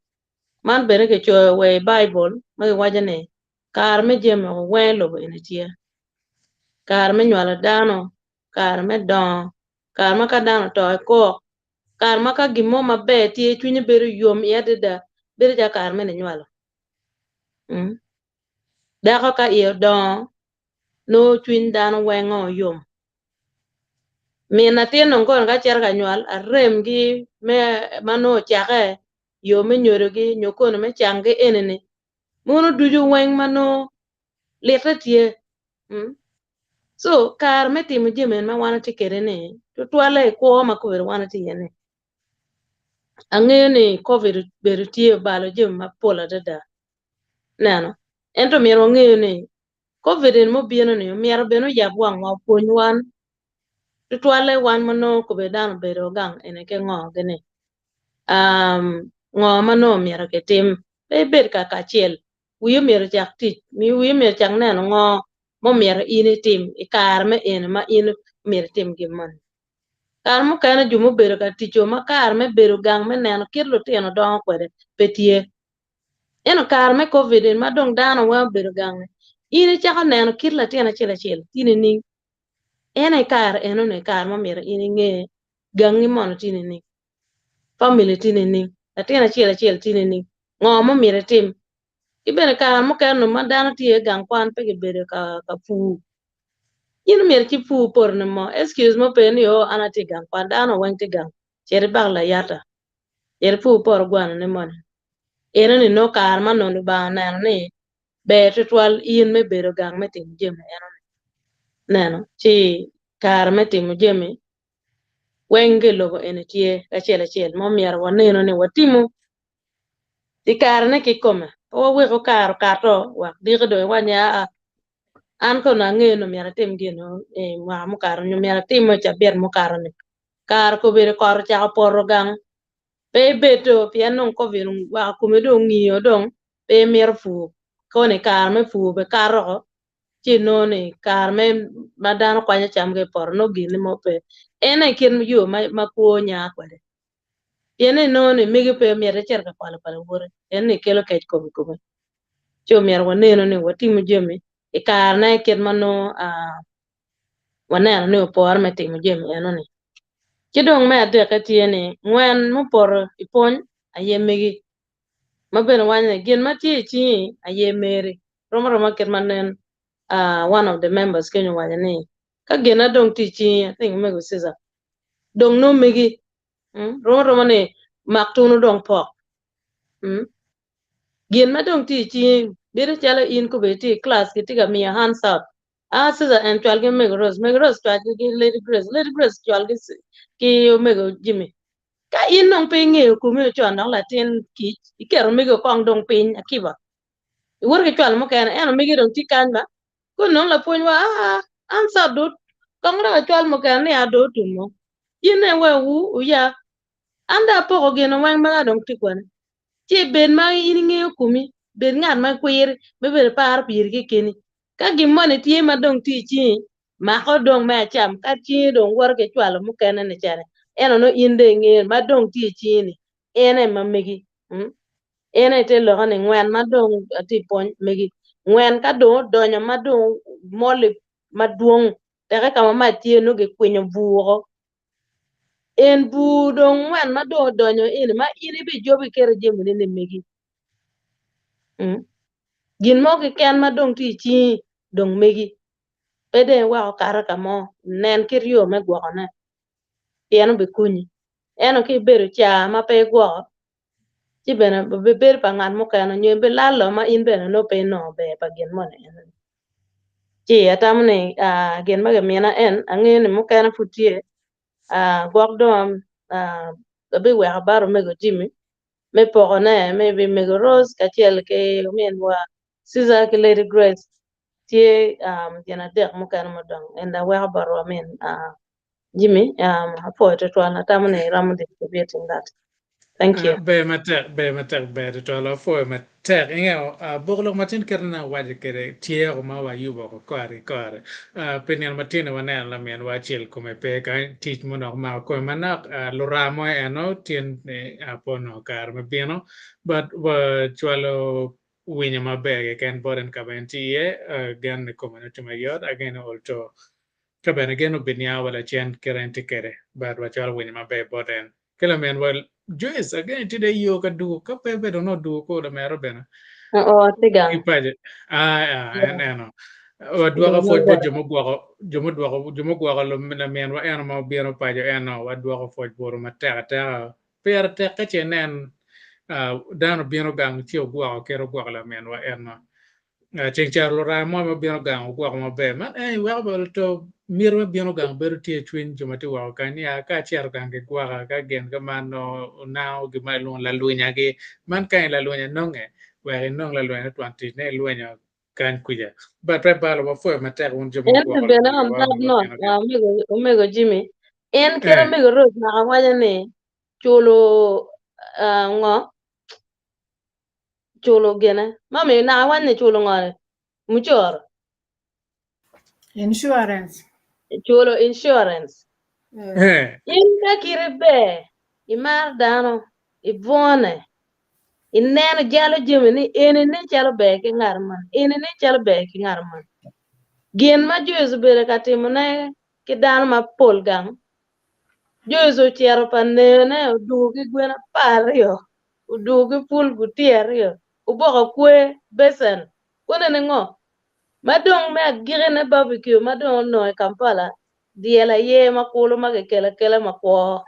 F: Man bene kicoyo wa i Baibul ma giwaco ni kare me jami weng i lobo eni tye. Kare me nywalo dano, kare me dongo, kare ma ka dano oto ikok, kare ma ka gin mo maber tye cwinyi bedo yom iye adada bedo calo kare me ninywalo. Dako ka iye odongo nongo cwiny dano weng yom. Min latin dong kono ka cito ka nywal aremgi me ma nongo ocake yo me nyodogi nyo kono me canggi eni-ni mono ducu weng ma nongo litte tye. So kare me timo jami eni ma wan watye kwede ni tutwalle i kwo ma kobedo wan watye iye ni angeyo ni covid obedo tye obalo jami mapol adada ineno ento myero wangeyo ni Covid eni mubino-ni omyero bene oyab wangwa opwony wan tutwalle wan ma nongo kobedo dano obedo gang eni ki ngo gini. Um, ngo ma nongo myero kitim? Pe ibed ka kacel. Wii omyero ocak tic, wii omyero ocak neno ngo ma omyero in itim i kare me eni ma in omyero itim gin moni. Kare mukene jo mubedo ka tic-o ma kare me bedo gang me neno kit lutino dongo kwede pe tye. Ento kare me covid eni ma dong dano weng obedo gang-ni, in icako neno kit latin acel acel tye nining. En aye kare enoni kare ma myero in inge gangi mono tye nining, family tye nining, latin acel acel tye nining, ngo ma myero itim. Ki bene kare mukene nongo ma dano tye i gang kwan pe gibedo ka ka pur. In myero ci pur potoni mo, excuse mo pe ni oo an atye i gang kwan, dano weng tye gang, cit ibak layata, cit ipur poto gwanoni moni. Enoni nongo kare ma nongo Lubanga oneno ni ber tutwal in me bedo gang me timo jami enoni. Neno, ci kare me timo jami weng ki i lobo eni tye kacel acel ma omyero wanenu ni watimo i karene kikome. Pe waweko kare okato wek diki dong iwac ni aa an kono angeyo ni myero atim gin i mwaka mukato nyo myero atim i cabit mukato ni. Kare kobedo kot ocako poto gang pe ibedo pien dong covid oweko komi dong ongiyo dong pe imito pur koni kare me pur bene kato oko ci inongo ni kare me ma dano kwanyo cam ki i poto nongo gin mo pe. En aye kit yo ma kwo nya kwede. Pien ni inongo ni megi pe myero icit ka kwalo pa lawote pien ni kelo kec kom i kome. Ci omyero wanenu ni watimo jami i karene kit ma nongo waneno ni opore me timo jami enoni. Ki dong me adekke tye ni ngwen mupoto i pwony aye megi ma bene waco ni gin ma tye i cingi aye meri. Rom aroma kit ma nen one of the members kenyo owaco ni ka gina dong tye i cingi, I think omego Caesar, dong nongo megi rom aroma ni mak tunu dong pok. Gin ma dong tye i cingi bedo calo in kobedi itye i class kitye ka miyo hands out. Ah Caesar en cwal ki omego Rose, omego Rose cwal ki Lady Grace, Lady Grace cwal ki omego Jimmy. Ka in dong pe ingeyo komi ocon dok latin kic, iketo omego kong dong piny akiba. Iwoto ki cwalo mukene, ento omege dong tye kany ba. Kun nongo lapwony wa ah answer dut kong dok ecwal mukene ni a dong otumo. In ne we wu oya. An dong apoko gin weng mega dong tye kwene. Ci bed ma in ingeyo komi, bed ngat ma kwiri me bedo paro piri kekeni. Ka gin moni tye ma dong tye i cingi, mako dong me acam, ka cingi dong woto ki cwalo mukene ni cene, ento nongo in dong ingeyo ma dong tye i cingi ni en aye ma megi. En aye te lokke ni ngwen ma dong atye i pwony megi. Ngwen ka dong odonyo ma dong mol-li madwong teke ka ma mac tye nongo gikwinyo bur woko. En bur dong ngwen ma dong odonyo eni ma in ibijobo iketo jamini ni megi. Gin mo keken ma dong tye i cingi dong megi, pe dong iwek okato ka mo, nen kit yo me gwokone, pien obikonyi. Ento ka ibedo ca ma pe igwoko, ci bene obibedo pa ngat mukene nyo ibilalo ma in bene nongo pe inongo ber pa gin moni enoni. Ci atamo ni gin ma kimina en, angeyo ni mukene pud tye, gwok dong abiweko bot omego Jimmy me pokone maybe mego Rose kacel ki ominwa Caesar ki Lady Grace tye gin adek mukene mudong and aweko botwa min Jimmy apwoyo tutwal atamo ni iromo distributing that. Thank you.
A: Ber matek, ber matek, ber tutwal apwoyo matek. Ingeyo bok lok matin kit ma awaco kwede tye ko ma wayubo oko kore ki kore. Pi nino matino waneno laminwa acel kome pe kany tic munok omako kome manok luramo mo eno tin ni pe onongo kare me bino but wacwalo winyo maber keken bote en kama en tye iye gen ni kome nongo tye mayot ageno olto ka bene gen obiniang wa lacen kit en tye kwede but wacwalo winyo maber bot en. Ki laminwa Joyce ageno tye dong iyo ka dwogo ka pe bene dong nongo odwogo ko lamera bene
F: Oo, tye gang.
A: ki paco ah en eno wadwoko pwoc bot jo mugwoko jo mudwoko jo mugwoko laminwa eno ma obino paco eno wadwoko pwoc bote matek ateka pire tek ka ce inen dano obino gang ci ogwoko kit ogwoko laminwa eno Ceng caro luranga mo ma bino gang ogwoko maber. Man en weko bene to miti me bino gang bedo tye i cwiny jo ma tye woko kany ni ka acito gang gigwoka ka gin ka man nongo onango gin ma ilwongo lalwinyagi. Man ka in lalwinya nonge wek inong lalwenya twon tic ne ilwenyo kany kwica. But pe balo wapwoyo matek wun jo ma
F: Ento
A: wugwoko
F: bene on
A: lumegiwa
F: that
A: ma
F: note,
A: gubino gang.
F: omego, omego Jimmy, en kit
A: Eh.
F: omego Rose naka waco ni culo. Ngo? Culo gine. Mami naka wany ni culo ngo ni? Mucoro.
E: Insurance.
F: Culo insurance.
A: Eh.
F: In ka kiti ber, imaro dano, ibwone, ineno jalo jami ni eni nen calo ber ki ngat man, eni nen calo ber ki ngat man. Gin ma Joyce obedo ka timone ki dano mapol gang, Joyce ocito pa nene odwogo ki gwen 12, odwogo ki pul gutiya aryo, oboko kwer, becen, Kunene ngo? Ma dong me agikine barbecue ma dong onongo i Kampala, dyel aye ma kulu ma kikelo akela makwo.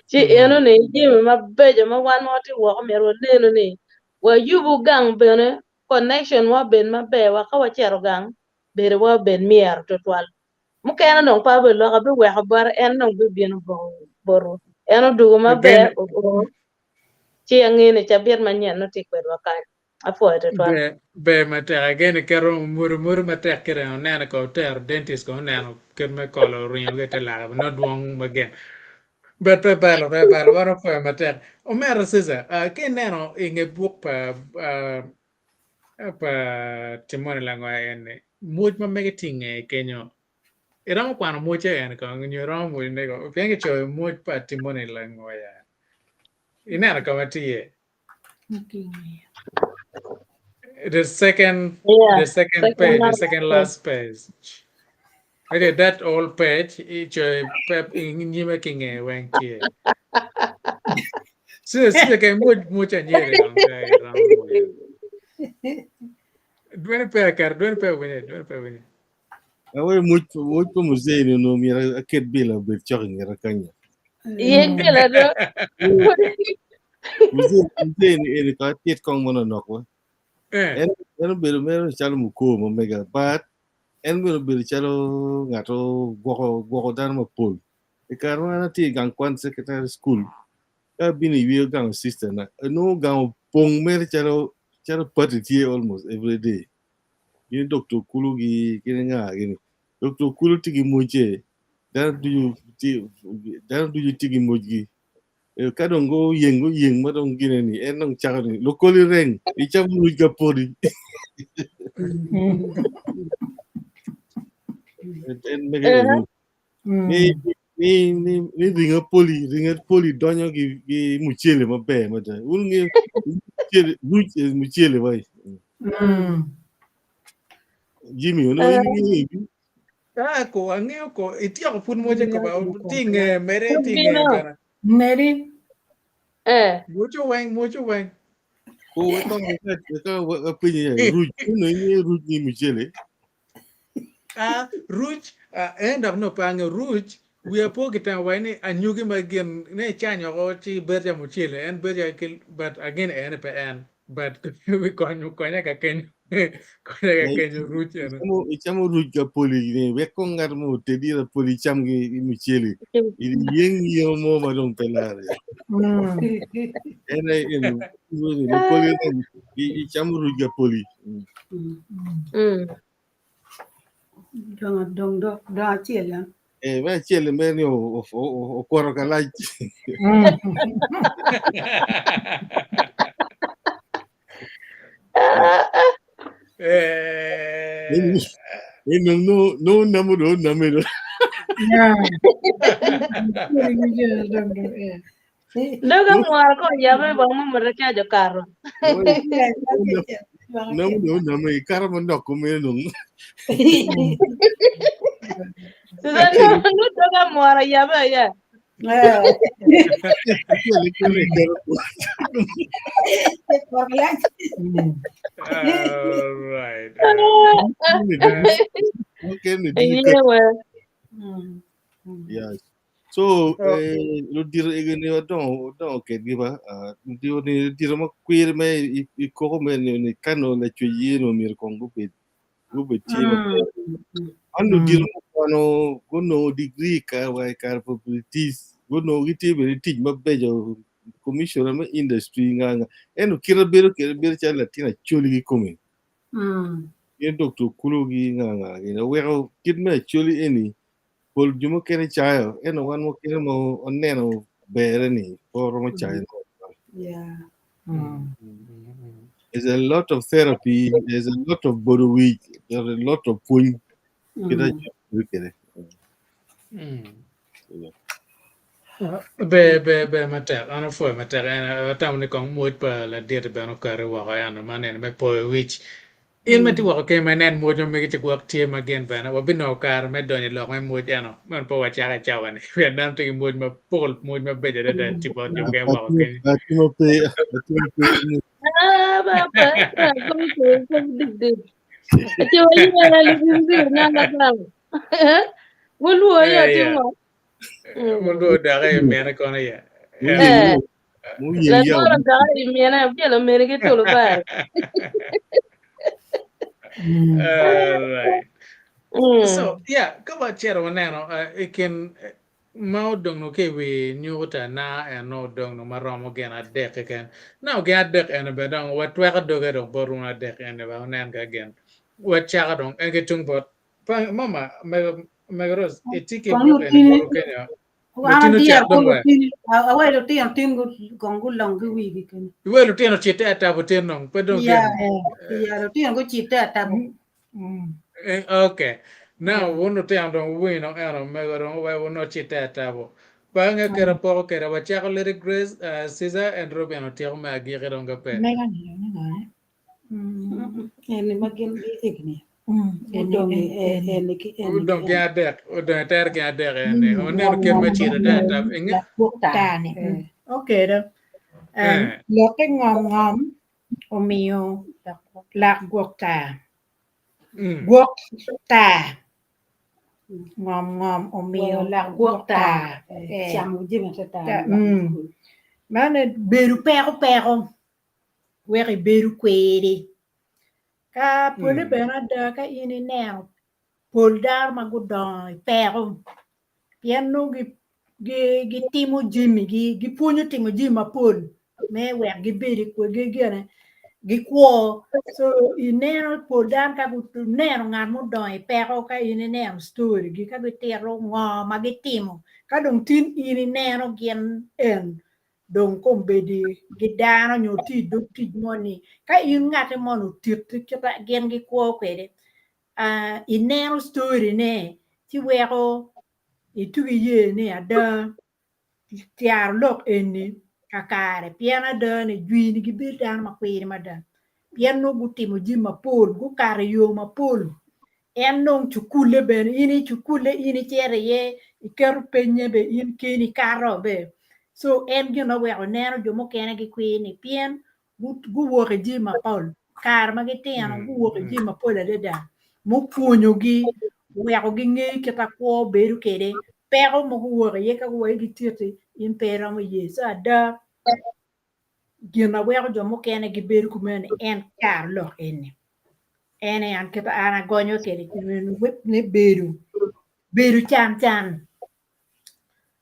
F: Ci enoni jami mabeco ma wan ma watye woko myero wanenu ni wayubu gang bene connection wa obed maber wa ka wacito gang bedowa obed myero tutwal. Mukene dong pe abiloko abiweko bote en dong bibino botwu. En odwogo maber oo ci angeyo ni cabit manyen nongo tye kwedwa kany. Apwoyo twatwal.
A: Ber, ber matek. Again, iketo omodo modo matek kite oneno ko otero dentist ko oneno kit me kolo ringo ki te lake no dwong again. But pe balo, pe balo, wan opwoyo matek. Omera Cesar, uh, ki ineno i nge buk pa uh, pa Timoni Langoya en ni, mwoc ma mege tye i ngeye kenyo, iromo kwano mwocce en kong nyo iromo mwocone kong? Pien kicoyo mwoc pa Timoni Langoya. Ineno ka ma tye iye? The second,
F: Yeah,
A: the second
F: second
A: page, the
F: last
A: second
F: page.
A: last page. Okay, that old page, icoyo pep nyime ki nge weng tye. Sile sile ke mwoc mwoc anyeri kong ka iromo mwoco. Dwene pe akar, dwene pe winye, dwene pe winye.
C: Awe mwoc mwoc pa muzee ni onongo myero aket bila obed cok i ngeta kanya.
F: Yek bila do.
C: Muzee muzee ni eni ko atit kong manonok wa.
A: Eh,
C: En en obedo mere calo muko ma mega but en bene obedo calo ngat gwoko gwoko dano mapol. I kare ma an atye i gang kwan secondary school ka abino i yweyo gang sister na nongo gang opong mere calo calo party tye almost every day. Gin Dr. Okulu gi gin nga gini. Dr. Okulu tye ki mocce dano ducu tye dano ducu tye ki mocgi. Eh, Ka dong guyeng guyeng ma dong gine ni en dong cako ni lokoli reng icamo ruc ka podi. En mege
F: Eh,
C: eni. Ni ni ni ni ringo poli ringo poli donyo gi gi mucele maber mada. Un ngeyo mucele ruc eh, mucele wai. Jimmy ono in ngeyo ibi.
A: Ah, ko angeyo ko ityeko pud mwoce ko ba tye i nge mere tye i nge
F: Bino.
A: bene.
E: Medi.
F: Eh.
A: Mwoco weng mwoco weng.
C: Ko we kong we ka we penye ruc ono in ngeyo ruc ni mucele.
A: Ah, ruc ah, en dok nongo pe angeyo ruc wiya po kitemo waci ni anyogi ma gin ne icanyo oko ci bedo calo mucele en bedo calo ki but again en pe en but konyo konya ka kenyo konya ka kenyo ruc eno.
C: Icamo icamo ruc ka poli ni wek kong ngat mo otedi ra poli icam gi gi mucele. Iyeng yemo mo ma dong pe lare. En aye eno lokoli reng icamo ruc ka poli.
F: Mm.
D: Dong dong dong dong acel ya.
C: Eh, me acel mere ni okwoto kalac.
A: Eh,
C: Eh, no no no namo do namo do.
E: Yeah.
F: Doga mwar ko yabe bang mo mara cha jo karo.
C: Namo do namo i kara mo nok ko me nung.
F: Susan no doga mwar yabe ya.
C: Acel kene kero.
A: all right.
C: Kene
F: Iye we.
C: Yes. So, eh, ludito egi ni wadongo wadongo kedgi ba. Ah, ludito ni ludito ma kwir me i i koko me ni ni kano lacwec ye no myero kong gubed gubed tye maber. An ludito mukwano gunongo degree ka wa i kare pa British gunongo gitye bene i tic mabeco commissioner me industry nga nga ento kite bedo kede bedo calo latin acholi kikome. Gin Dr. Okulu gi nga nga gini oweko kit me acholi eni pol jo mukene cayo ento wan mukene ma waneno bere ni pe oromo cayo
D: Yeah.
C: There's a lot of therapy, there's a lot of bodo wic, there's a lot of pwony kita kede.
A: Ber ber ber matek an apwoyo matek en atamo ni kong mwoc pa ladit bene okati woko ento man eni me poyo wic in ma tye woko keny ma inen mwoc ma megi ci gwok tye ma gin bene wabinongo kare me donyo i lok me mwoc eno meno pe wacako i cawa ni pien dano tye ki mwoc mapol mwoc mabeco adada tye bot jo mukene woko keny
C: Atimo pe atimo pe
F: Ah, ba ba ba kom kom dik dik. Ati wa yera li bi na la ba. Wuluo ya
A: Eh, yeah.
F: tingo.
A: Wuluo dok i mine kono ya.
F: Eh.
C: Muye
F: La
C: ya.
F: dora dok i mine bielo mene ki tulo bar.
A: All right.
F: Mm.
A: So, yeah, ka wacito waneno uh, i kin eh, ma odong ki i wi nyuta na en odong ma romo gin adek keken. Now gin adek eni bene dong watweko doge dong bot wun adek eni ba wunen ka gin wacako dong en ki tung bot pa mama mego mego Rose itye ki
D: Kong
A: buk eni
D: lutini
A: bot kenyo
D: wan
A: lutino
D: adyero
A: cek
D: ko
A: dong we
D: lutini awe lutino tin kong gulong ki wigi kenyo.
A: iwe lutino cite atabo tin dong pe dong
D: Ya,
A: gin
D: ya lutino gucite atabo.
A: Eh, okay. Now wun lutino dong wuwinyo dong eno mego dong we wun ocite atabo. Bange kera poko kera wacako Lady Grace, uh, Caesar and Robin otyeko me agiki dong ka pe.
E: Mega ni dong ni ngone.
D: Eni ma gin gihigni.
E: Eni
D: Odong
E: eni eni.
D: eni ki eni ki
A: Odong gin
D: eni.
A: adek, odong itere gin adek eni. Oneno kit me cito te atabo. Inge
D: Gwok tar.
E: Tar ni.
D: Eh.
E: Okay do. Um,
A: eh.
E: lokke ngom ngom omiyo lak gwok tar.
A: Mm.
E: Gwok tar. Ngom ngom omiyo
D: Weo lak gwok
E: gwok tar.
D: tar. Eh,
E: Eh.
D: Camo jami te tar.
E: Ta, mm. Mano bedo peko peko weko ibedo kweri. Ka pole
A: Mm.
E: bene ada ka in ineno pol dano ma gudongo i peko pien nongo gi, gi, gitimo jamigi gipwonyo timo jami mapol me wek gibed i kwe gi gine gikwo so ineno pol dano ka guneno ngat mudongo i peko ka in ineno story gi ka gitito ngo ma gitimo ka dong tin in ineno gin en dong kombeddi gi dano nyo tye i dog tic moni ka in ngati moni otitti kita gin gikwo kwede uh, ineno story ne ci weko itugi ye ni ada tyaro lok eni kakare pien ada ni jwini gibedo dano makwiri mada pien nongo gutimo jami mapol gukato i yo mapol en dong cukulle bene in i cukulle in icito iye iketo penye be in keni ikato be so en gin oweko ineno jo mukene gikwir ni pien guwok i jami mapol kare ma gitino guwok i jami mapol adada mupwonyogi oweko gingeyo kita kwo bedo kwede peko ma guwok iye ka guweko gititi in pe iromo ye so ada gin ma weko jo mukene gibedo kumeno en caro lok eni en aye an kita an agonyo kwede ni bedo bedo can can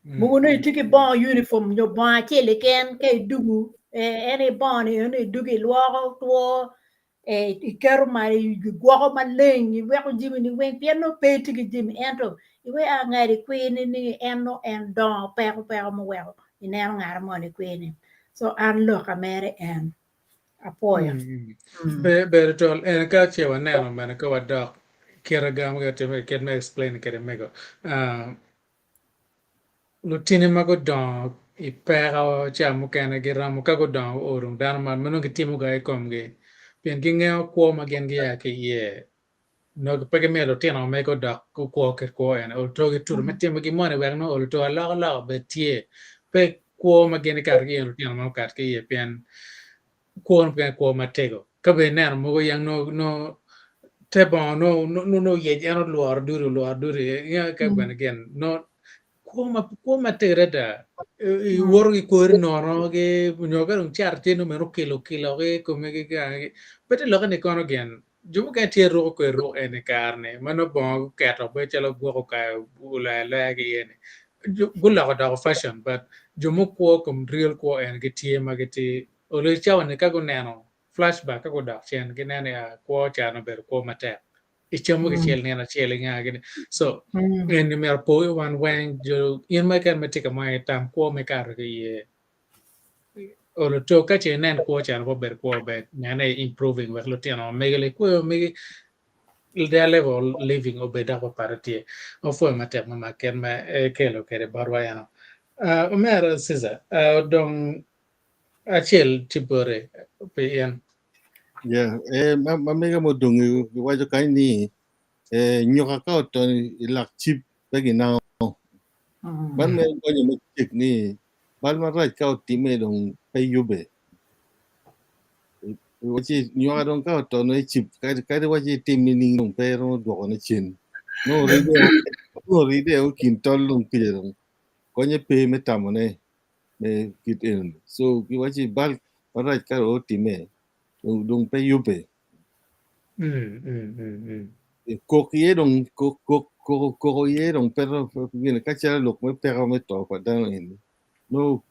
E: mogo nongo itye ki bongo uniform nyo bongo acel keken ka idugu en aye bongo ni eno idugu ilwoko two iketo malo igwoko maleng iweko jami ni weng pien nongo pe itye ki jami ento iweko a ngati kwir ni ni en nongo en dongo peko peko muweko ineno ngat moni kwir ni so an loka mere en apwoyo.
A: Ber ber twal en ka ce waneno bene ka wadok kite gam ka time kit me explain kede mego uh, lutini ma gudongo i peko ca mukene giromo ka gudongo guo dong dano man ma nongo gitimo ga i komgi pien gingeyo kwo ma gin gia ki iye nongo pe gimiyo lutino mego dok gukwo kit kwo eni oluto gituto me timo gin moni wek nongo oluto alokaloka obed tye pe kwo ma gin ikato ki iye lutino ma okato ki iye pien kwo mukene kwo matego ka bene ineno mogo yang nongo nongo te bongo nongo nongo oyec en olworo dudi olworo dudi inge ka bene gin nongo kwo ma kwo matek adada iwoto ki kori nono ki nyo ka dong cat tye nongo meno okilo kilo ki komi ki pe te lokke ni kono gin jo mukene tye ruko kwe ruk eni kare ni ma nongo bongo guketo bedo calo gwok okayo oloyo aloya ki iye ni guloko doko fashion but jo mukwo kom real kwo eni gitye ma gitye olo i cawa ni ka guneno flashback ka gudok cen gineno ni kwo ca obedo kwo matek. Icamo kicel nino acel inga gini. So eni myero opo i wan weng jo in ma keken ma itye ka mo itam kwo me kato ki iye. Olo to ka ce inen kwo calo pe obedo kwo maber nene improving wek lutino ma megi likweyo megi their level of living obed dok papat tye. Wapwoyo matek mama kit ma ikelo kwede botwa eno. Omera Caesar odong acel tye bote pi in.
C: Yeah, eh, ma, ma mega mudong giwaco kany ni eh, nyuka ka otony i lak cip pe ginango. Man mere gonyo me cik ni bal marac ka otime dong pe yube. Waci nyuka dong ka otono i cip kadi kadi waci itim nining dong pe romo dwokone cen. Nongo oride nongo oride o kin tol dong kica dong konye pe me tamone me kit enoni. So giwaci bal marac ka dong otime dong dong pe yube. Kok iye dong kok kok koko koko iye dong pe gine ka calo lok me peko me to pa dano eni nongo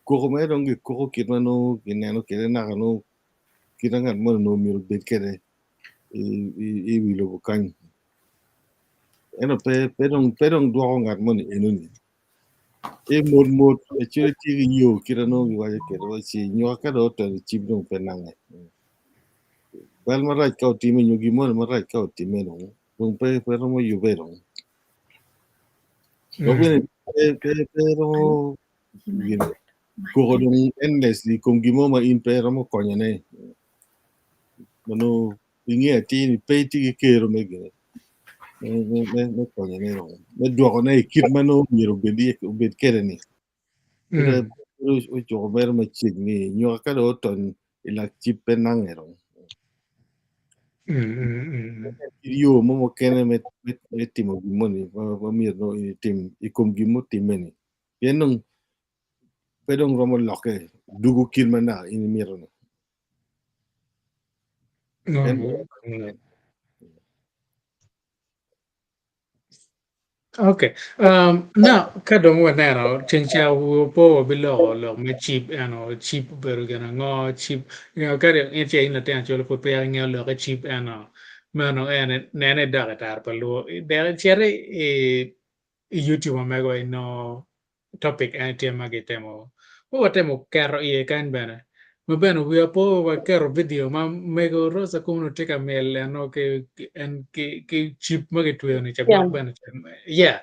C: koko mere dong gikoko kit ma nongo gineno kwede naka nongo kit ma ngat moni onongo myero obed kwede i wi lobo kany. Ento pe pe dong pe dong dwoko ngat moni enoni. I mot mot actually tye ki yo kit ma nongo giwaco kwede waci nywak ka dong otono i cim dong pe nange. Bal marac ka otime nyo gin moni marac ka otime dong dong pe pe romo yube dong. Dok bene pe pe pe romo gin koko dong endlessly i kom gin mo ma in pe iromo konyone. Ma nongo ingeyo atir ni pe itye ki kero me gine me me me me konyone dong me dwokone i kit ma nongo myero obed iye obed kwede ni. Ocuko mere macegni nyo ka dong otony i lak cip pe nange dong. Kit yo mo mukene me me me timo gin moni ma myero nongo in itim i kom gin mutimme-ni pien dong pe dong romo lokke dugo kit ma naka in imito-ni.
A: Okay. Now, ka dong waneno, ceng ca opo wabiloko lok me cip eno, cip obedo gin ango, cip, you know, kadi in ce in latin acol pud peya ingeyo lok me cip eno, meno en nene idok i tara pa luo, dek icit i YouTube ma mego inongo topic eni tye ma gitemo ma watemo keto iye kany bene ma bene wiya po waketo video ma mego Rosa Kuno tye ka myel eno ki en ki ki cip ma kitweyo ni cabok bene yeah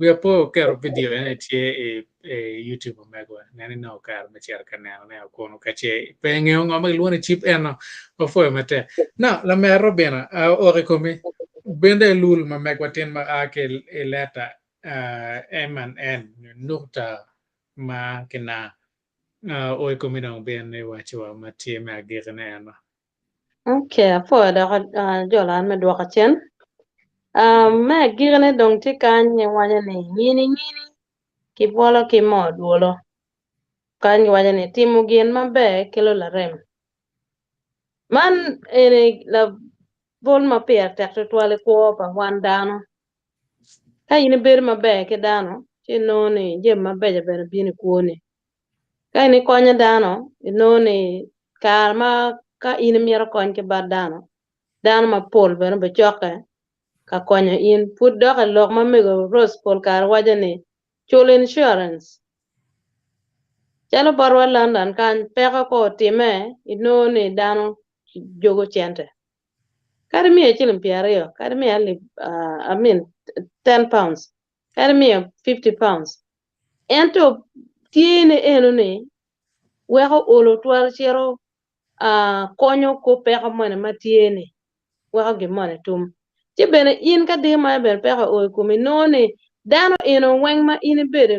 A: wiya po keto video eni tye i i YouTube omego neni nongo kare me cito ka neno ne kunu ka ce pe ingeyo ngo ma gilwongo ni cip eno wapwoyo matek now lamer Robina ok i komi bende lul ma megwa tin ma a ki i leta M and N nyo nukta ma ki na o i komi dong bin iwacciwa ma tye me agikine eno.
F: Ok, apwoyo dok ajolo an me dwoka cen. Me agikine dong tye kany iwaco ni ngini ngini kibwolo ki moo dwolo. Kany giwaco ni timo gin maber kelo larem. Man eni labol ma pire tek tutwal i kwo pa wan dano. Ka in ibedo maber ki dano, ci inongo ni jami mabeco bene bino i kwoni. Ka in ikonyo dano, inongo ni kare ma ka in imito kony ki bat dano, dano mapol bene obicokke ka konyo in. Pud dok i lok ma mego Rose pol kare waco ni, cul insurance. Calo botwa London kany, peko ka otimme, inongo ni dano jogo cente. Kadi miyo ciling pyeraryo, kadi miyo alip, I mean £10, kadi miyo £50, ento tye ni eno ni weko olo twero cito konyo kor peko moni ma tye ni weko gin moni tum. Ci bene in ka diki ma bene peko oo i komi inongo ni dano eno weng ma in ibedo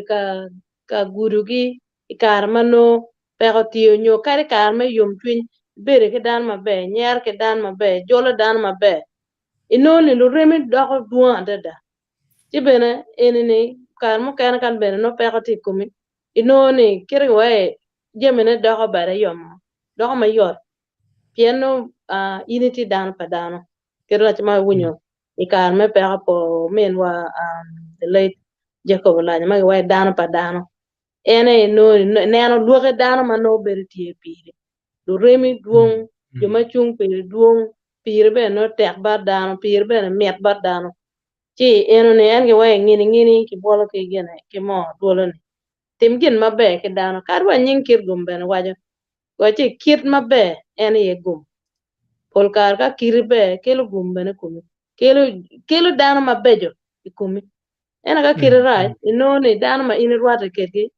F: ka gudogi i kare ma nongo peko tye nyo kadi i kare me yomcwiny, ibedo ki dano maber, inyero ki dano maber, ijolo dano maber, inongo ni luremi doko dwong adada. Ci bene eni-ni kare mukene ka bene nongo peko tye i komi, inongo ni kite ki wai jamine doko bade yomo, doko mayot pien nongo in itye dano pa dano. Kit ma iwinyo i kare me peko pa ominwa the late Jacob Olanya ma giwaco dano pa dano. En aye inongo ineno lwaki dano ma nongo bedo tye piri, luremi dwong, jo ma cung piri dwong. Piri bene nongo tek bot dano, piri bene mit bot dano. Ci enoni en giwaco ngini ngini kibwolo ki gine ki moo dwolo-ni. Tim gin maber ki dano. Kadi wa nying kit gum bene waco. Wacci kit maber en aye gum. Pol kare ka kiti ber kelo gum bene i komi. Kelo kelo dano mabeco i komi. Ento ka kiti rac inongo ni dano ma in irwatte kwedgi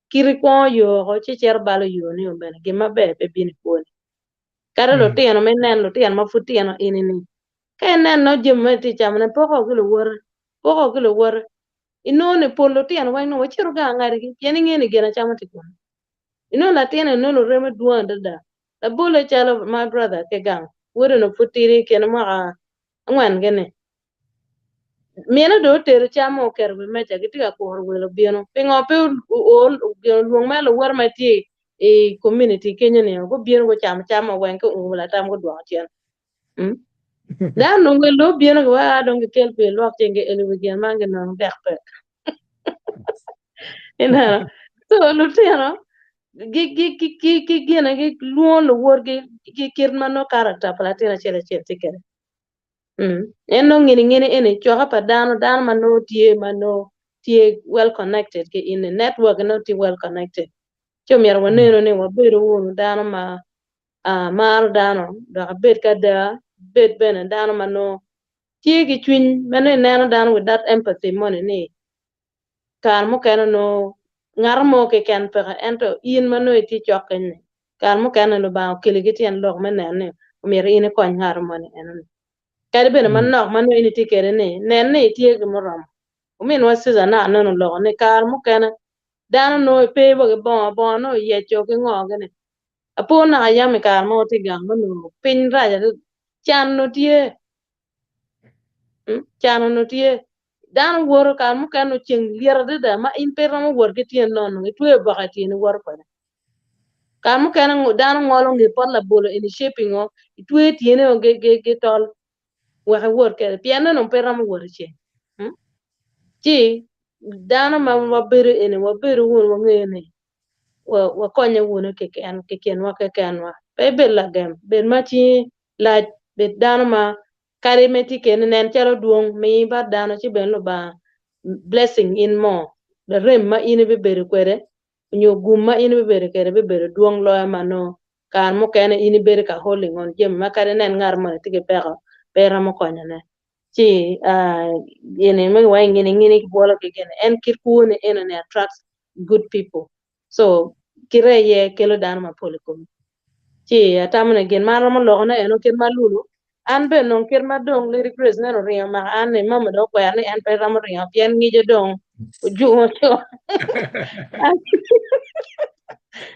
F: kiti kwongo yo oko ci cito balo yoni o bene gin maber pe bino i kwoni. Kadi lutino ma inen lutino ma pud tino eni-ni ka inen nongo jami ma itye ka camone poko ki luwote poko ki luwote inongo ni pol lutino weng nongo wacito gang angadigi pien ingeyo ni gin acama tye kunu. Inongo latin eni nongo lureme dwong adada labolle calo my brother ki gang wode onongo pud tidi i kine mwaka angwen gini mine dong otedo cam mo oketo i wi meja gitye ka kuro welo obino pingo pe olwong mere luwote ma tye i community kenyo ni gubino gucamo cam mo weng ki oumo latam gudwoko cen dano dong welo dong obino giwaco aa dong gikel pii ilwok cingi eni wi gin man ginongo dek pek ineno so lutino ki gine gilwongo luwotgi ki kit ma nongo character pa latin acel acel tye kwede. En nongo ngini ngini eni cokke pa dano, dano ma nongo tye ma nongo tye well connected ki in ni network nongo tye well connected. Ci omyero wanenu ni wabedo wunu dano ma maro dano dok ibed ki ada, ibed bene dano ma nongo tye ki cwiny ma nongo ineno dano with that empathy moni ni kare mukene nongo ngat mo keken peke ento in ma nongo itye cok kenyo-ni kare mukene Lubanga okeli ki tyen lok me neno ni omyero in ikony ngat moni enoni. Kadi bene manok ma nongo in itye kwede ni nen ni itye ki muromo. Ominwa Susan naka nene oloko ni kare mukene dano nongo pe wa ki bongo, bongo nongo oyeco ki ngo gini. Apo naka yam i kare ma watye gang ma onongo piny rac adada can onongo tye. Can onongo tye. Dano woto kare mukene onongo ceng lyet adada ma in pe iromo wot ki tyeni nono, itweyo oboke i tyeni iwoto kwede. Kare mukene dano ngolo nge pot labolo eni shaping o, itweyo tyeni o ki tol wek iwot kwede pien nongo pe iromo wot i ceng. Ci dano ma wabedo eni wabedo wunu wangeyo ni wakonye wunu kikinwa kekenwa. Pe ibed lagem, bed ma cingi lac, bed dano ma kadi me tye keni nen calo dwong, mi bot dano ci bene Lubanga blessing in more, larem ma in ibibedo kwede nyo gum ma in ibibedo kwede bibedo dwong loyo ma nongo kare mukene in ibedo ka holding on jami ma kadi inen ngat moni tye ki peko pe iromo konyone. Ci gini ma giwaco ni ngini ngini kibwolo ki gini en kit kwoni enoni attracts good people. So kite aye kelo dano mapol i komi. Ci atamo ni gin ma aromo lokone eno kit ma lulu an bene dong kit ma dong Lady Grace neno oringo omako an ni mama dong okwero ni en pe romo ringo pien ngico dong ojungo co.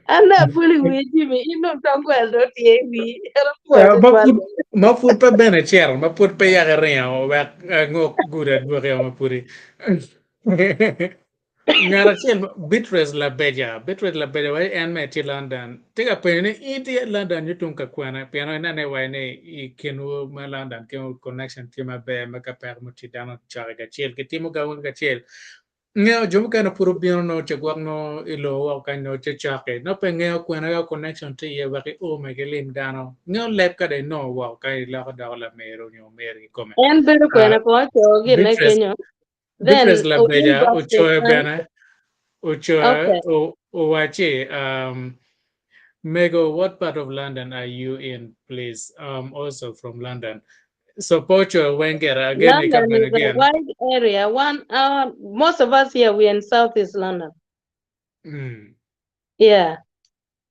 F: An dong abolo i wiye Jimmy in dong tong gweno dong tye i wii. En opwoyo
A: Eh, ma
F: tutwal.
A: pud ma pud pe bene icito ma pud pe yaka iringo wek angok gudo adwoki ma pudi. Ngat acel Beatrice Labeja, Beatrice Labeja waco en mere tye London. Tye ka penyo ni in itye London nyo tung ka kwene pien inene iwaco ni i kinwu ma London kenyo connection tye maber ma ka peko mo tye dano cokke kacel gitimo ga weng kacel. Ngeyo jo mukene pud obino nongo ce gwok nongo i lobo woko kany nongo ce cokke nongo pe ngeyo kwene ka connection tye iye wek i o mege ilim dano. Ngeyo leb ka dong inongo woko ka iloko doko lameru nyo omeru kikome.
F: En bedo kwene kong oco gine
A: Beatrice
F: kenyo. Then
A: Beatrice Labeja
F: inbox
A: ocoyo
F: it.
A: bene ocoyo
F: Okay.
A: owacci um, Mego, what part of London are you in, please? Um, also from London. So pe ocoyo weng gire again i ka
F: London
A: bene
F: is a
A: again.
F: wide area. One, most of us here we are in Southeast London. Yeah.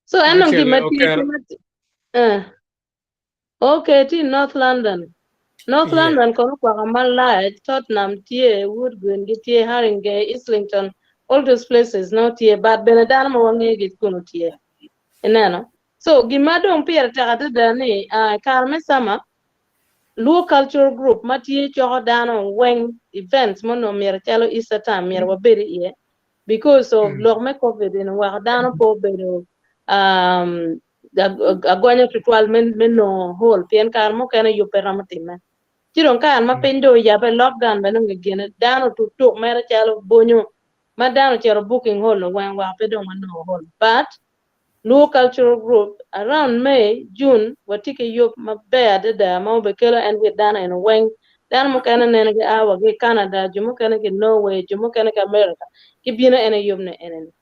F: So en dong
A: Actually,
F: gin ma tye
A: oketo
F: ki ma tye. Uh. Okay, tye i North London. North
A: Yeah.
F: London kono okwako malac, Tottenham tye, Wood Green gitye, Haringey, Islington, all those places nongo tye, but bene dano ma wangegi kunu tye. Ineno? So gin ma dong pire tek adada ni uh, i kare me summer, Luo Cultural Group ma tye coko dano weng events ma onongo myero calo Easter time myero wabed iye because of lok me COVID eni oweko dano pe obedo um, agonya tutwal me, me nongo hall pien kare mukene yub pe romo timme. Ci dong kare ma piny dong oyabe lockdown bene onge gine dano otuktuk mere calo bonyo ma dano ocito booking hall weng weko pe dong wanongo hall. But Luo Cultural Group around May, June watye ki yub maber adada ma obikelo en with dano eno weng. Dano mukene nene gia wa ki i Canada, jo mukene ki Norway, jo mukene ki America gibino en i yub ni enini.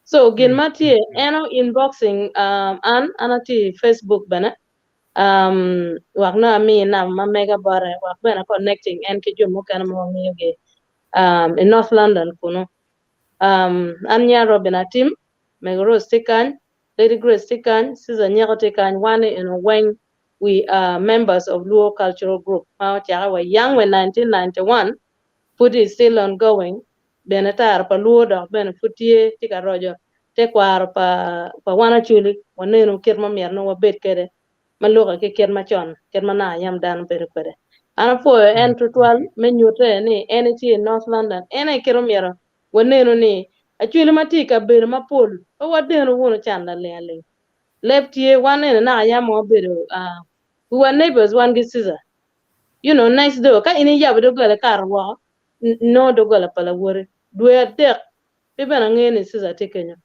F: So gin ma tye eno inboxing um, an, an atye i Facebook bene um, wek nongo ami namba ma mega bote wek bene connecting en ki jo mukene ma wangeyogi um, i North London kunu. Um, an nya Robin Atim, Mego Rose tye kany, Lady Grace tye kany, Caesar Nyeko tye kany, wan ni eno weng we are members of Luo Cultural Group ma ocake wa yang we 1991 pud is still ongoing bene tara pa Luo dok bene pud tye tye ka roco tekwaro pa pa wan Acholi wanenu kit ma myero nongo wabed kwede ma lukke ki kit macon kit ma naka yam dano bedo kwede. An apwoyo en tutwal me nyute ni en etye i North London en aye kit omyero wanenu ni Acholi ma tye i kabedo mapol pe wadenu wunu can laling aling. Leb tye wan eni naka yam wabedo uh, we were neighbors wan gi Caesar. You know next door ka in iyabo doggola ikato woko nongo doggola pa lawoti. Dwe adek pe bene angeyo ni Caesar tye kenyo.